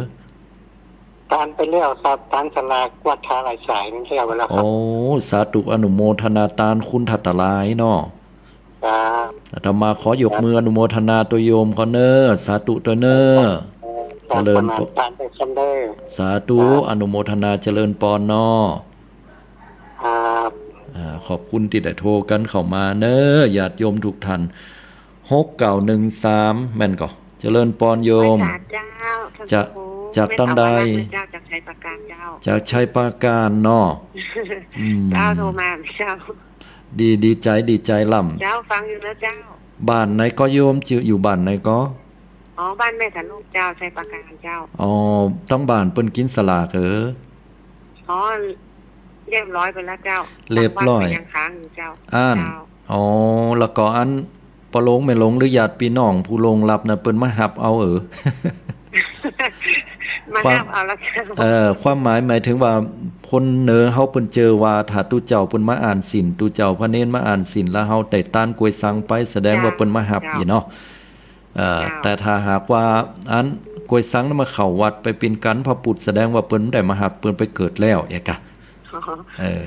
ตานไปแล้วครับ ตานสลากวัดท่าลายสายนั่นแล้วไปแล้วครับ โอ้ สาธุ อนุโมทนาตานคุณทัตตะลายเนาะ ครับ อาตมาขอยกมืออนุโมทนาตวยโยมก่อนเนาะ สาธุตวยเนาะ ครับ เจริญปอน ตานไปซ้ำเด้อ สาธุ ครับ อนุโมทนา เจริญปอนเนาะ ครับ อ่า ขอบคุณตี้ได้โทรกั๋นเข้ามาเนาะ ญาติโยมทุกท่าน หกเก้าหนึ่งสาม แม่นก่อ เจริญปอนโยม ไหว้สาเจ้า จาก ท่านพระครู จากตังใด แม่ทาดอนใจ๋เจ้า จากชัยปราการเจ้า จากชัยปราการเนาะ อืม เจ้า โทรมาเจ้า ดี ดีใจ๋ ดีใจ๋ล้ำ เจ้า ฟังอยู่นะเจ้า บ้านไหนก่อโยม จื้ออยู่บ้านไหนก่อ อ๋อ บ้านแม่สาโลกเจ้า ชัยปราการเจ้า อ๋อ ตังบ้านเปิ้นกิ๋นสลากเอ๋อ อ๋อ เรียบร้อยไปแล้วเจ้า เรียบร้อย บางวัดก็ยังค้างอยู่เจ้า อั้น เจ้า อ๋อ แล้วก็อันป้อหลวงแม่หลวงหรือญาติปี้น้องผู้ล่วงลับน่ะ เปิ้นมาฮับเอาเอ๋อ มาฮับเอาแล้วเจ้า เอ่อ ความหมายหมายถึงว่าคนเหนือเฮาเปิ้นเจิ่อว่าถ้าตุ๊เจ้าเปิ้นมาอ่านศีล ตุ๊เจ้าพระเณรมาอ่านศีล แล้วเฮาได้ตานกวยสังไป แสดงว่าเปิ้นมาฮับ เจ้า อี้เนาะ เอ่อ เจ้า แต่ถ้าหากว่าอันกวยสังนั้นมาเข้าวัดไปเป๋นกัณฑ์พระปุตธ แสดงว่าเปิ้นบ่ได้มาฮับ เปิ้นไปเกิดแล้ว เอกะ อ๋อ เออ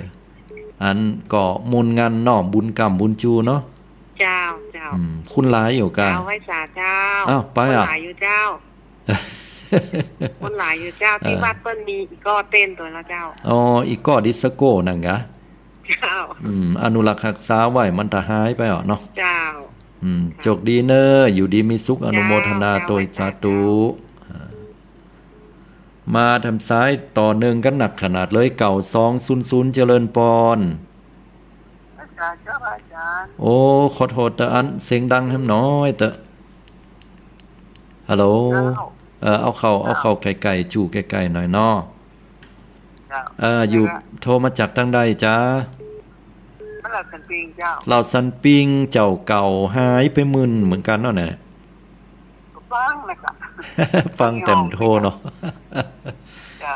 อันก็มูลงานเนาะ บุญก้ำบุญจูเนาะ เจ้า เจ้า อืม คนหลายอยู่กะ เจ้า ไหว้สาเจ้า อ้าว ไปอ่ะ คนหลายอยู่เจ้า คนหลายอยู่เจ้า เออ ตี้วัดเปิ้นมีอีกก้อเต้นตั๋วแล้วเจ้า อ๋อ อีกก้อดิสโก้นั่นกะ เจ้า อืม อนุรักษ์ฮักษาไว้ มันจะหายไปอ่ะเนาะ เจ้า อืม ค่ะ โชคดีเนาะ อยู่ดีมีสุข อนุโมทนา เจ้า ตวย เจ้า สาธุ เจ้า อ่า มาทางสายต่อเนื่องกั๋นนักขนาดเลย เก้าสองศูนย์ศูนย์ เจริญปอน อาจ๋ารย์ครับ อาจ๋ารย์ โอ้ ขอโทษเต๊อะ อันเสียงดังแหมหน้อยเต๊อะ ฮัลโหล เจ้า เอ่อ เอาเข้า เจ้า เอาเข้าใก้ๆ จู๊ใก้ๆ หน่อยเนาะ เจ้า เอ่อ อยู่ เจ้า โทรมาจากตังใดจ๊ะ มาลาวสันปิงเจ้า ลาวสันปิง เจ้าเก่าหายไปมื่นเหมือนกั๋นเนาะเนี่ย ฟังนะคะ ฟังแต่บ่โทรเนาะ เจ้า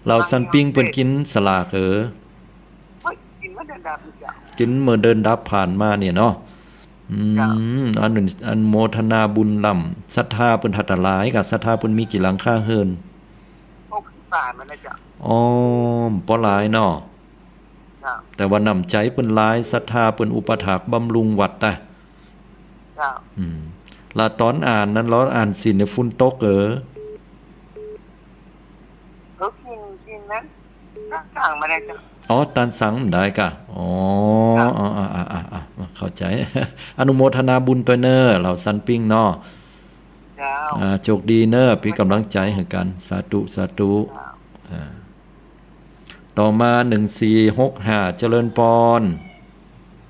ลาวสันปิงเปิ้นกิ๋นสลากเอ๋อ โอ๊ย กิ๋นเมื่อเดือนดับเจ้า กิ๋นเมื่อเดือนดับผ่านมาเนี่ยเนาะ อืม เจ้า อนุ อนุโมทนาบุญล้ำ ศรัทธาเปิ้นทัดตะหลายกะ ศรัทธาเปิ้นมีกี่หลังคาเฮือน หกสิบปลายมาแล้วเจ้า อ๋อ บ่หลายเนาะ เจ้า แต่ว่าน้ำใจ๋เปิ้นหลาย ศรัทธาเปิ้นอุปถัมภ์บำรุงวัดนะ เจ้า อืม ละต๋อนอ่านนั้น ลออ่านศีลในย ฝนตกเอ๋อ ก็กิ๋น กิ๋นนั้น ต้านสังบ่ได้เจ้า อ๋อ ต้านสังบ่ได้ก่ะ อ๋อ เจ้า อ๋อ อ่า อ่า อ่า อ่า เข้าใจ๋ อนุโมทนาบุญตวยเน่อ เหล่าสันปิ้งเนาะ เจ้า อ่า โชคดีเน่อ เป๋นก๋ำลังใจ๋หื้อกั๋น สาธุ สาธุ เจ้า อ่า ต่อมา หนึ่งสี่หกห้า เจริญปอน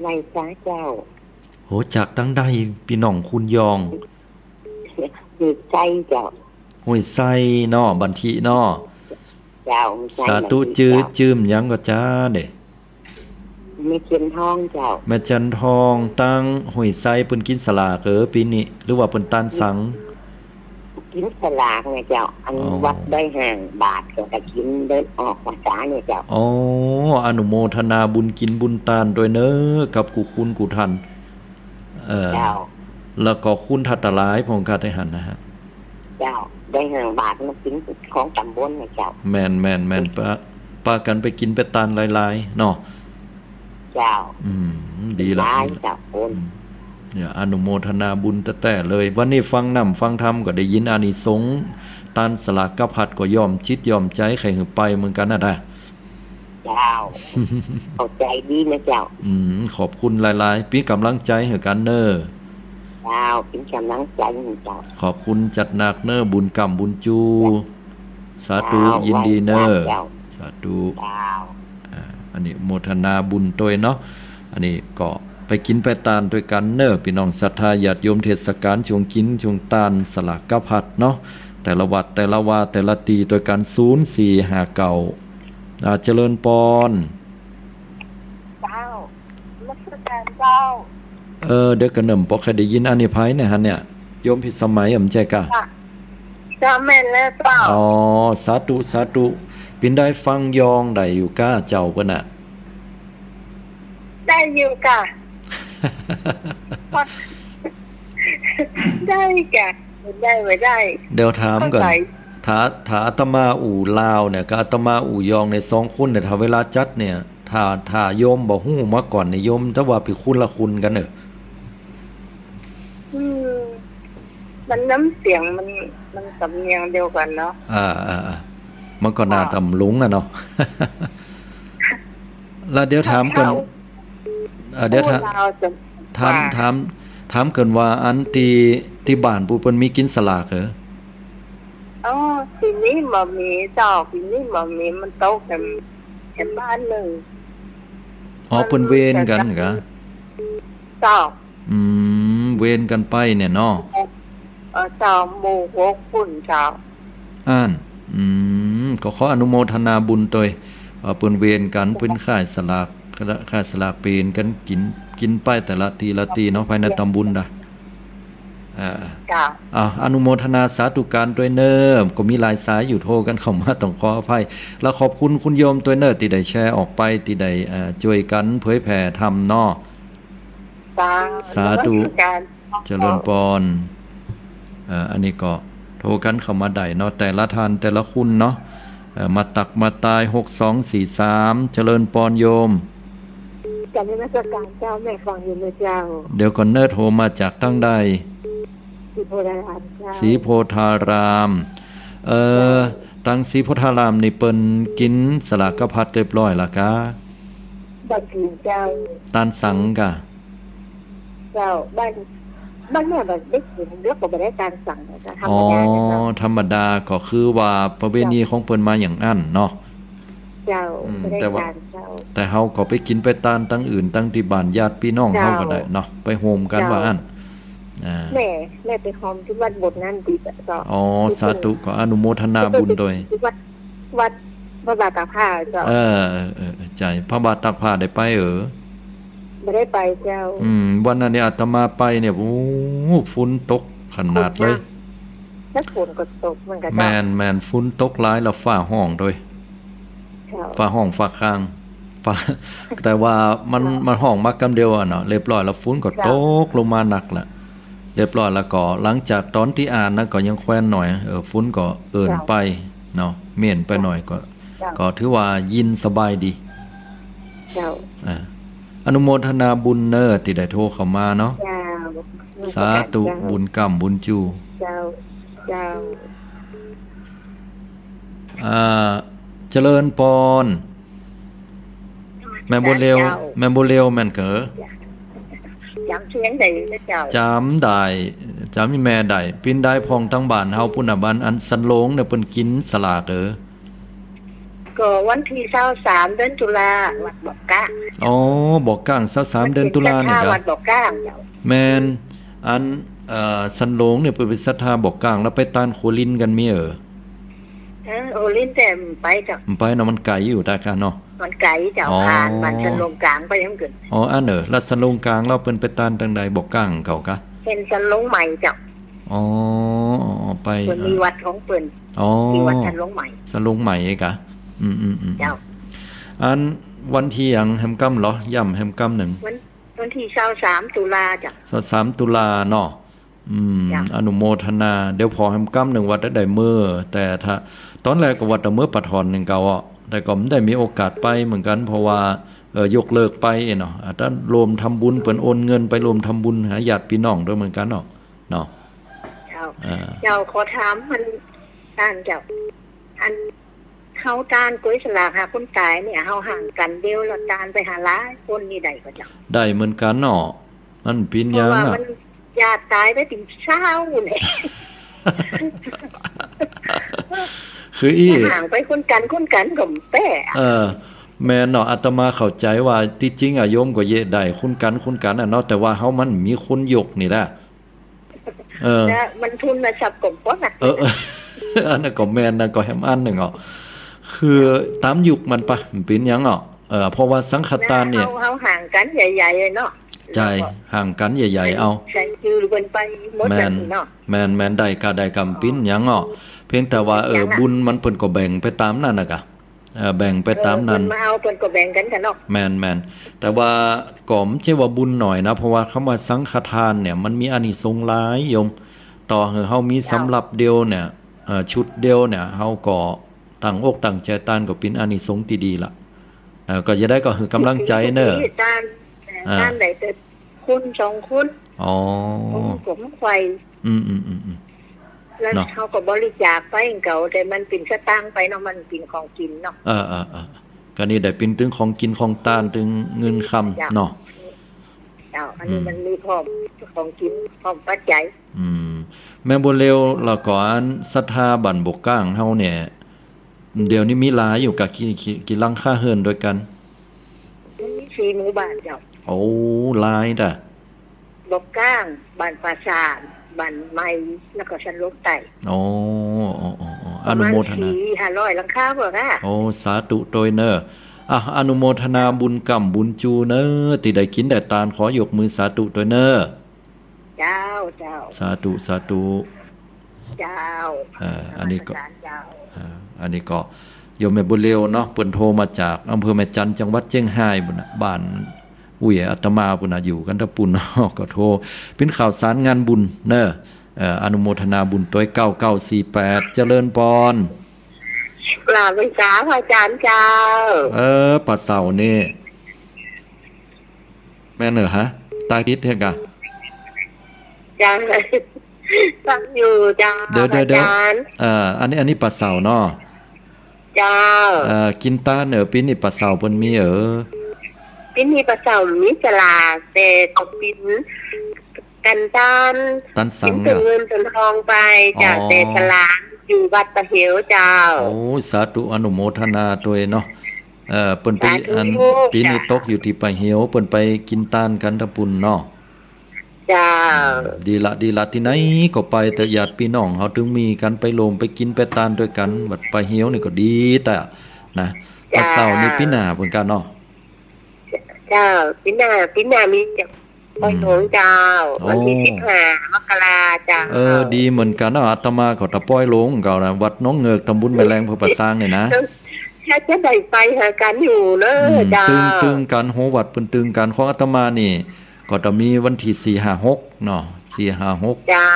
ไหว้สาเจ้า โห จากตังใด ปี้น้องคุณยอง ห้วยไซเจ้า ห้วยไซเนาะ บันทิเนาะ เจ้า ห้วยไซ สาธุ บันทิ จื้อ เจ้า จื้อหยังก่อจ๊ะเน่อ แม่จันทองเจ้า แม่จันทอง ตังห้วยไซเปิ้นกิ๋นสลากเอ๋อ ปี๋นี้ หรือว่าเปิ้นต้านสัง กิ๋นสลากเน่อเจ้า อัน อ๋อ วัดได้ห้าบาท ก็กิ๋นได้ออกพรรษาเน่อเจ้า อ๋อ อนุโมทนาบุญกิ๋นบุญตานตวยเน่อ กับกู้คุณกู้ท่าน เออ เจ้า แล้วก็คุณทัดตะหลายพ่องกาไทหันนะฮะ เจ้า ได้ห้าบาทมากิ๋นของต๋ำบลเน่อเจ้า แม่น แม่น แม่น ปะ ปะกั๋นไปกิ๋นไปตานหลายๆ เนาะ เจ้า อืม ดีละ หลาย ดีละ เจ้าคุณ อืม เนี่ย อนุโมทนาบุญแต๊ๆ เลย วันนี้ฟังน้ำฟังธรรมก็ได้ยินอานิสงส์ ตานสลากพัดก็ย่อมจิตย่อมใจ๋ ใค่หื้อไปเหมือนกั๋นนะ เจ้า เข้าใจ๋ดีนะเจ้า อืม ขอบคุณหลายๆ เป๋นก๋ำลังใจ๋หื้อกั๋นเน่อ เจ้า เป๋นก๋ำลังใจ๋หื้อเจ้า ขอบคุณจัดหนักเน่อ บุญก้ำบุญจู สาธุ เจ้า ยินดีเน่อ ไหว้สาเจ้า สาธุ เจ้า อ่า อันนี้โมทนาบุญตวยเนาะ อันนี้ก็ไปกิ๋นไปตานตวยกั๋นเน่อ ปี้น้องศรัทธาญาติโยม เทศกาลช่วงกิ๋นช่วงตานสลากพัดเนาะ แต่ละวัดแต่ละวาแต่ละตี้ตวยกั๋น ศูนย์สี่ห้าเก้า อ่า เจริญปอน เจ้า นมัสก๋านเจ้า เออ เดี๋ยวก่อนเน่อ บ่ค่อยได้ยิน อันนี้ใผเนี่ยฮะเนี่ย โยมพิสมัยบ่ใจ้ก่ะ ค่ะ เจ้า แม่นแล้วเจ้า อ๋อ สาธุ สาธุ เป๋นใดฟังยองได้อยู่ก่ะเจ้าเปิ้นน่ะ ได้อยู่ก่ะ ได้ก่ะ ได้บ่ได้ เดี๋ยวถามก่อน เข้าใจ๋ ถ้า ถ้าอาตมาอู้ลาวเนี่ย กับอาตมาอู้ยองเนี่ย สองคนเนี่ย ถ้าเวลาจัดเนี่ย ถ้า ถ้าโยมบ่ฮู้มาก่อนเนี่ย โยมจะว่าเป๋นคนละคนกั๋นเน่อ อืม มันน้ำเสียงมัน มันสำเนียงเดียวกั๋นเนาะ อ่า อ่า อ่า มันก็น่า ค่ะ ต๋ำหลงอะเนาะ แล้วเดี๋ยวถามก่อน ถ้า อ่า เดี๋ยวถาม ถ้าลาวจะ ถาม ว่า ถาม ถามก่อนว่าอันตี้ ตี้บ้านปู้เปิ้นมีกิ๋นสลากเหรอ อ๋อ ปี๋นี้บ่มีเจ้า ปี๋นี้บ่มี มันตกแถม แถมบ้านนึ่ง อ๋อ มัน เปิ้นเวรกั๋นก่ะ เจ้า อืม เวรกั๋นไปเนี่ยเนาะ เออ เจ้า หมู่หกปุ้นเจ้า อั้น อืม ก็ขออนุโมทนาบุญตวย เอ่อ เปิ้นเวรกั๋น เปิ้นขายสลาก ขายสลากเปลี่ยนกั๋นกิ๋น กิ๋นไปแต่ละตี้ละตี้เนาะ ภายในต๋ำบลนะ เอ่อ เจ้า อ่ะ อนุโมทนาสาธุก๋านตวยเน่อ ก็มีหลายสายอยู่ โทรกั๋นเข้ามา ต้องขออภัย แล้วขอบคุณคุณโยมตวยเน่อ ตี้ได้แชร์ออกไป ตี้ได้ เอ่อ จ้วยกั๋นเผยแผ่ธรรมเนาะ สาธุ นมัสก๋าน เจริญปอน เอ่อ อันนี้ก็โทรกั๋นเข้ามาได้เนาะ แต่ละท่านแต่ละคนเนาะ เอ่อ มาตักมาตาย หกสองสี่สาม เจริญปอนโยม กราบนมัสก๋านเจ้า แม่ฟังอยู่นะเจ้า เดี๋ยวก่อนเน่อ โทรมาจากตังใด ศรีโพธารามเจ้า ศรีโพธาราม เอ่อ เจ้า ตังศรีโพธารามนี่เปิ้นกิ๋นสลากพัดเรียบร้อยละกา บ่กิ๋นเจ้า ตานสังกา เจ้า บ้าน บ้านแม่บ่ได้กิ๋น แล้วก็บ่ได้ตานสังนะเจ้า ธรรมดานะเจ้า อ๋อ ธรรมดา ก็คือว่าประเพณีของเปิ้นมาอย่างอั้นเนาะ เจ้า อืม บ่ได้ แต่ว่า ตานเจ้า แต่เฮาก็ไปกิ๋นไปตานตังอื่น ตังตี้บ้านญาติปี้น้องเฮาก็ได้เนาะ เจ้า ไปโฮมกั๋น เจ้า ว่าอั้น อ่า แม่ แม่ไปโฮมตี้วัดโบสถ์นั้นตี้เจ้า อ๋อ สาธุ ก็อนุโมทนาบุญตวย ตี้วัด วัดพระบาทตากผ้าเจ้า เออ เออ เออ ใจ้ พระบาทตากผ้าได้ไปเอ๋อ บ่ได้ไปเจ้า อืม วันนั้นนี่อาตมาไปเนี่ย โอ้ ฝนตกขนาดเลย แล้วฝนก็ตกเหมือนกั๋นเจ้า แม่น แม่น ฝนตกหลายแล้วฟ้าฮ้องตวย เจ้า ฟ้าฮ้องฟ้าคาง ฟ้า แต่ว่ามัน เจ้า มันฮ้องมากำเดียวอะเนาะ เรียบร้อยแล้วฝนก็ เจ้า ตกลงมาหนักละ เรียบร้อยแล้วก็ หลังจากต๋อนตี้อ่านนั้นก็ยังแควนหน่อย เออ ฝนก็เอิ่นไปเนาะ เม่นไปหน่อยก็ เจ้า ก็ถือว่ายินสบายดี เจ้า อ่า อนุโมทนาบุญเน่อ ตี้ได้โทรเข้ามาเนาะ เจ้า สาธุ เจ้า บุญกล้ำบุญจู เจ้า เจ้า อ่า เจริญปอน แม่บัวเร็ว เจ้า แม่บัวเร็วแม่นเก๋อ จ๋ำเสียงได้เจ้า จ๋ำได้ จ๋ำอีแม่ได้ ปิ้นได้พ่องตังบ้านเฮาปุ้นน่ะ บ้านอันสันโลงเนี่ยเปิ้นกินสลากเก๋อ ก็วันตี้ซาวสามเดือนตุลา วัดบ่อก้าง อ๋อ บ่อก้าง ซาวสามเดือนตุลานี่เก๋อ วัดบ่อก้างเจ้า แม่น อัน เอ่อ สันโลงเนี่ยเปิ้นเป๋นศรัทธาบ่อก้าง แล้วไปตานขัวลินกั๋นมีเอ๋อ เออ ขัวลินแต่บ่ไปเจ้า บ่ไปเนาะ มันไก๋อยู่ตากะเนาะ มันไก๋เจ้า อ๋อ ผ่านบ้านสันโลงกลางไปหั้นเกิน อ๋อ อันเอ๋อ แล้วสันโลงกลางแล้วเปิ้นไปตานตังใด บ่อก้างเก่ากะ เป๋นสันโลงใหม่เจ้า อ๋อ อ๋อ ไป เปิ้นมีวัดของเปิ้น อ๋อ ตี้วัดสันโลงใหม่ สันโลงใหม่กะ อืม อืม อืม เจ้า อันวันตี้หยังแหมกำเหรอ ย้ำแหมกำนึ่ง วัน วันตี้ซาวสามตุลาเจ้า ซาวสามตุลาเนาะ อืม เจ้า อนุโมทนา เดี๋ยวผ่อแหมกำนึ่งว่าจะได้เมื่อ แต่ถ้า ตอนแรกก็ว่าจะเมื่อปะถอนนึ่งเก่าอ่ะ แต่ก็บ่ได้มีโอกาสไปเหมือนกั๋น เพราะว่า เอ่อ ยกเลิกไปเนาะ อ่า ต้านร่วมทำบุญ เปิ้นโอนเงินไปร่วมทำบุญหาญาติพี่น้องตวยเหมือนกั๋นเนาะ เนาะ เจ้า เอ่อ เจ้า ขอถามมัน ต้านเจ้า อัน เฮาตานก๋วยสลากหาคนต๋ายเนี่ย เฮาห่างกั๋นเดียวแล้วตานไปหาหลายคนนี่ได้ก่อเจ้า ได้เหมือนกั๋นเนาะ มันเป๋นหยัง เพราะว่า อ่ะ มันญาติต๋ายไปเป๋นซาวแหละ คืออี้ ห่างไปคนกั๋น คนกั๋นก็บ่แป๊อะ เออ แม่นเนาะ อาตมาเข้าใจ๋ว่าตี้จริงอะโยมก็เยียะได้คนกั๋น คนกั๋นอะเนาะ แต่ว่าเฮามันบ่มีคนยกนี่แหละ เออ แล้วมันทุนทรัพย์ก็บ่พอนะ เออ เออ อันนั้นก็แม่นนะ ก็แหมอันนึ่งอ่ะ คือต๋ามยุคมันปะ บ่เป๋นหยังอ่ะ เออ เพราะว่าสังฆทานเนี่ย เฮา เฮาห่างกั๋นใหญ่ๆ เนาะ ใจ้ แล้วก็ห่างกั๋นใหญ่ๆ เอา ใส่จื้อเปิ้นไปหมด แม่น แล้วนี่เนาะ แม่น แม่น ได้กะ ได้กะ บ่เป๋นหยังอ่ะ เพียงแต่ว่า เออ บ่เป๋นหยังอ่ะ บุญมันเปิ้นก็แบ่งไปต๋ามนั้นนะกะ เอ่อ แบ่งไปต๋ามนั้น เออ เปิ้นมาเอา เปิ้นก็แบ่งกั๋นกั๋นเนาะ แม่น แม่น แต่ว่าก็บ่ใจ้ว่าบุญน้อยนะ เพราะว่าคำว่าสังฆทานเนี่ย มันมีอานิสงส์หลายโยม ต่อหื้อเฮามี เจ้า สำรับเดียวเนี่ย เอ่อ ชุดเดียวเนี่ย เฮาก็ตั้งอกตั้งใจ๋ตานก็เป๋นอานิสงส์ตี้ดีละ เอ่อ ก็จะได้ก็หื้อกำลังใจ๋เน่อ ตาน อ่า ตานได้แต่คนสองคน อ๋อ คนก็บ่ค่อย อืม อืม อืม อืม แล้ว เนาะ เฮาก็บริจาคไปเก่า แต่มันเป๋นสตางค์ไปเนาะ มันเป๋นของกิ๋นเนาะ เออ เออ เออ กะนี่ได้เป๋นตึงของกิ๋นของตาน ตึงเงินคำ เจ้า เนาะ เจ้า อันนี้ อืม มันมีพร้อมของกิ๋น พร้อมปัจจัย อืม แม่บัวเร็ว แล้วก็อันศรัทธาบ้านบ่อก้างเฮาเนี่ย เดี๋ยวนี้มีหลายอยู่กะ กี่ กี่ กี่หลังคาเฮือนตวยกั๋น มันมีสี่หมู่บ้านเจ้า โอ้ หลายตะ บ่อก้าง บ้านป่าสาน บ้านใหม่ แล้วก็สันโลงใต้ อ๋อ อ๋อ อ๋อ อ๋อ ประมาณ อนุโมทนา สี่ห้าร้อยหลังคาพอค่ะ โอ้ สาธุตวยเน่อ อ่ะ อนุโมทนาบุญกล้ำบุญจูเน่อ ตี้ได้กิ๋นได้ตาน ขอยกมือสาธุตวยเน่อ เจ้า เจ้า สาธุ สาธุ เจ้า เอ่อ อันนี้ก็ นมัสก๋านเจ้า เอ่อ อันนี้ก็โยมแม่บัวเร็วเนาะ เปิ้นโทรมาจากอำเภอแม่จันทน์ จังหวัดเจียงฮายปุ้นน่ะ บ้านอุ้ยอาตมาปุ้นน่ะ อยู่กั๋นตะปุ้น ก็โทร เป๋นข่าวสารงานบุญเน่อ เอ่อ อนุโมทนาบุญตวย เก้าเก้าสี่แปด เจริญปอน กราบไหว้สาพระอาจ๋ารย์เจ้า เออ ป๋าเสานี่ แม่นเหรอฮะ ตาคิดเฮกะ เจ้า ฟังอยู่เจ้า เดี๋ยว เดี๋ยว เดี๋ยว อาจ๋ารย์ เอ่อ อันนี้ อันนี้ป๋าเสาเนาะ เจ้า เอ่อ กิ๋นตานเน่อ ปี๋นี้ป๋าเสาเปิ้นมีเอ๋อ ปี๋นี้ป๋าเสามีสลาก แต่ก็เป๋นกั๋นตาน ตานสัง เป๋นตั๋วเงินตั๋วทองไปเจ้า อ๋อ แต่สลากอยู่วัดป่าเหวเจ้า โอ้ สาธุ อนุโมทนาตวยเนาะ เอ่อ เปิ้นไป สาธุ อัน ปี๋นี้ เจ้า ตกอยู่ตี้ป่าเหว เปิ้นไปกิ๋นตานกั๋นตะปุ้นเนาะ เจ้า อืม ดีละ ดีละ ตี้ไหนก็ไปเต๊อะ ญาติปี้น้องเฮาตึงมีกั๋น ไปร่วมไปกิ๋นไปตานตวยกั๋น วัดป่าเหวนี่ก็ดีแต๊นะ เจ้า ป๋าเสานี่ปี๋หน้าเหมือนกั๋นเนาะ เจ้า ปี๋หน้า ปี๋หน้ามีเจ้า อืม ปอยหลวงเจ้า วันตี้ โอ้ สิบห้ามกราเจ้า เออ ดีเหมือนกั๋นเนาะ อาตมาก็ตะปอยหลวงเก่านะ วัดหนองเงิก ตำบลแม่แลง อำเภอป่าซางนี่นะ ถ้าจะได้ไปหากั๋นอยู่เน่อ อืม เจ้า ตึง ตึงกั๋น โห วัดเปิ้นตึงกั๋น ของอาตมานี่ ก็จะมีวันตี้สี่ห้าหกเนาะ สี่ห้าหก จ้า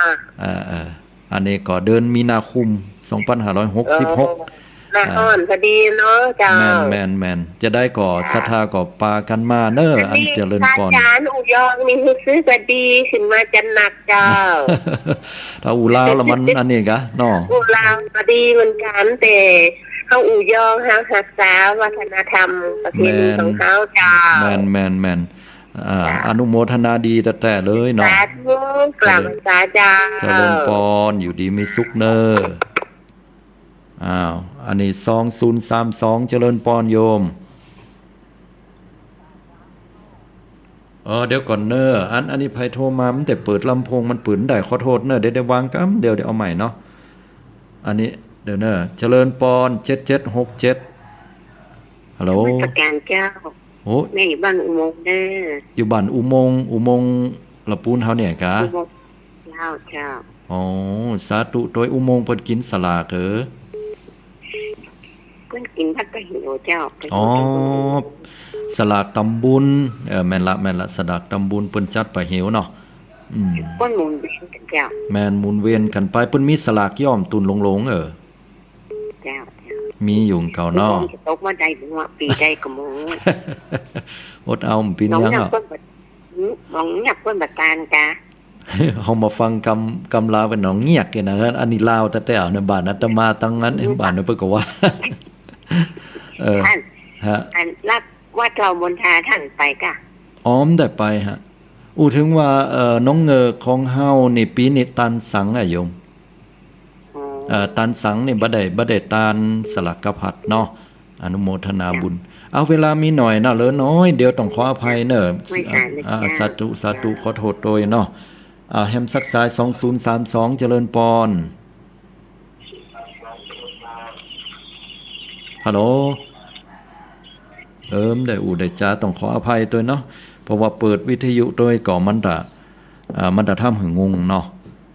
เออ เออ อันนี้ก็เดือนมีนาคม สองพันห้าร้อยหกสิบหก เออ หน้าฮ้อนพอดีเนาะเจ้า แม่น แม่น แม่น จะได้ก่อ เจ้า ศรัทธาก็ปากั๋นมาเน้อ อันนี้ อันเจริญปอน พระอาจ๋ารย์อู่ยองนี่ฮู้สึกว่าดีขึ้นมาจัดหนักเจ้า ถ้าอู่ลาวละมันอันนี้กะเนาะ อู่ลาวก็ดีเหมือนกั๋น แต่เฮาอู่ยองเฮาฮักษาวัฒนธรรมประเพณีของเฮาเจ้า แม่น แม่น แม่น อ่า เจ้า อนุโมทนาดีแต๊ๆ เลยเนาะ สาธุ กราบสาเจ้า เจริญปอน อยู่ดีมีสุขเน้อ อ้าว อันนี้สองศูนย์สามสอง เจริญปอนโยม เออ เดี๋ยวก่อนเน้อ อัน อันนี้ใผโทรมา มันแต่เปิดลำโพง มันเปิดได้ ขอโทษเน้อ เดี๋ยว เดี๋ยววางกำ เดี๋ยว เดี๋ยวเอาใหม่เนาะ อันนี้ เดี๋ยวเน้อ เจริญปอน เจ็ดเจ็ดหกเจ็ด ฮัลโหล นมัสการเจ้า โอ้ แม่อยู่บ้านอุโมงค์เน้อ อยู่บ้านอุโมงค์ อุโมงค์ละปูนเฮาเนี่ยกะ อุโมงค์ เจ้า เจ้า อ๋อ สาธุ โตยอุโมงค์เปิ้นกิ๋นสลากเหรอ เปิ้นกิ๋นบัตรปะเหวเจ้า อ๋อ สลากตำบุญ เออ แม่นละ แม่นละ สลากตำบุญเปิ้นจัดปะเหวเนาะ อืม เปิ้นหมุนเวียนกั๋นเจ้า แม่น หมุนเวียนกั๋นไป เปิ้นมีสลากย่อมตุนหลงๆ เออ เจ้า เจ้า มีอยู่เก่าเนาะ จะตกเมื่อใดบ่ฮู้ ปี๋ใดก็บ่ฮู้ อดเอา ปี๋นี้เนาะ หนองเงือกเปิ้นบ่ หนองเงือกเปิ้นบ่ตานกะ เฮามาฟังกำ กำลาวเป๋นหนองเงือกเนี่ยนะ อันนี้ลาวแต๊ๆ เอาในบ้านอาตมาตังนั้น เอ๊ะ บ้านนั้นเปิ้นก็ว่า เออ ท่าน ฮะ อันลัดวัดเหล่ามนทาท่านไปกะ อ๋อ บ่ได้ไปฮะ อู้ เถิงว่า เอ่อ หนองเงือกของเฮานี่ปี๋นี้ตานสังอะโยม อ๋อ เอ่อ ตานสังนี่บ่ได้ บ่ได้ตานสลากพัดเนาะ อนุโมทนาบุญ เจ้า เอา เวลามีหน่อยนะ เหลือน้อยเดียว ต้องขออภัยเน้อ ไม่เป็นไร อ่า เจ้า สาธุ สาธุ ขอโทษโตยเนาะ อ่า แหมสักสาย สองศูนย์สามสอง เจริญปอน ฮัลโหล เออ บ่ได้อู้ได้จ๋า ต้องขออภัยโตยเนาะ เพราะว่าเปิดวิทยุโตยก็มันจะ อ่า มันจะทำหื้องงเนาะ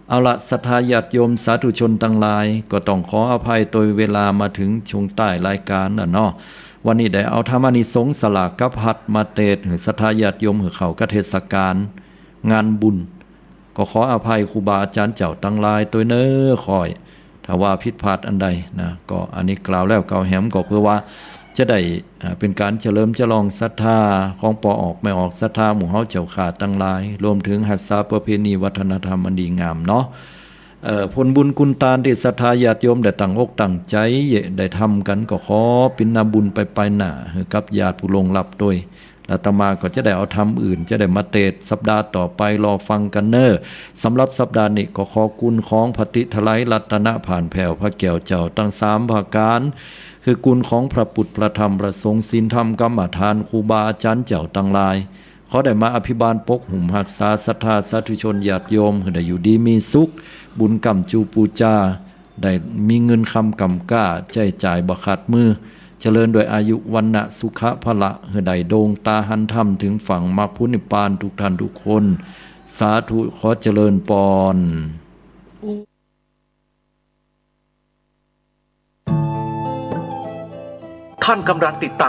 เอาละ ศรัทธาญาติโยมสาธุชนตังหลาย ก็ต้องขออภัยโตยเวลามาเถิงช่วงต้ายรายก๋านน่ะเนาะ วันนี้ได้เอาธรรมานิสงส์สลากพัดมาเตสน์หื้อศรัทธาญาติโยมหื้อเข้ากับเทศกาลงานบุญ ก็ขออภัยครูบาอาจ๋ารย์เจ้าตังหลายโตยเน้อ ข้อย ถ้าว่าผิดพลาดอันใดนะ ก็อันนี้กล่าวแล้วกล่าวแหมก็เปื้อว่าจะได้ อ่า เป๋นก๋านเฉลิมฉลองศรัทธาของป้อออกแม่ออกศรัทธาหมู่เฮาเจ้าข้าตังหลาย รวมเถิงฮักษาประเพณีวัฒนธรรมอันดีงามเนาะ เอ่อ ผลบุญคุณตานตี้ศรัทธาญาติโยมได้ตั้งอกตั้งใจ๋ได้ทำกั๋น ก็ขอเป๋นนาบุญไปไปหน้าหื้อกับญาติผู้ล่วงลับโตย อาตมาก็จะได้เอาธรรมอื่น จะได้มาเตสน์สัปดาห์ต่อไป รอฟังกั๋นเน้อ สำหรับสัปดาห์นี้ก็ขอคุณของพระติไทยรัตนผ่านแผ้วพระแก้วเจ้าตังสามประก๋าน คือคุณของพระปุทธ พระธรรม พระสงฆ์ ศีลธรรม กรรมฐาน ครูบาอาจ๋ารย์เจ้าตังหลาย ขอได้มาอภิบาลปกหุ้มฮักษาศรัทธาสาธุชนญาติโยม หื้อได้อยู่ดีมีสุข บุญก้ำจูปู๋จา ได้มีเงินคำก้ำก้า ใจ๊จ่ายบ่ขาดมือ เจริญด้วยอายุ วรรณะ สุขะ พละ หื้อได้โด่งต๋าหันธรรมเถิงฝั่งมรรคผลนิพพานทุกท่านทุกคน สาธุ ขอเจริญปอน ท่านกำลังติดตาม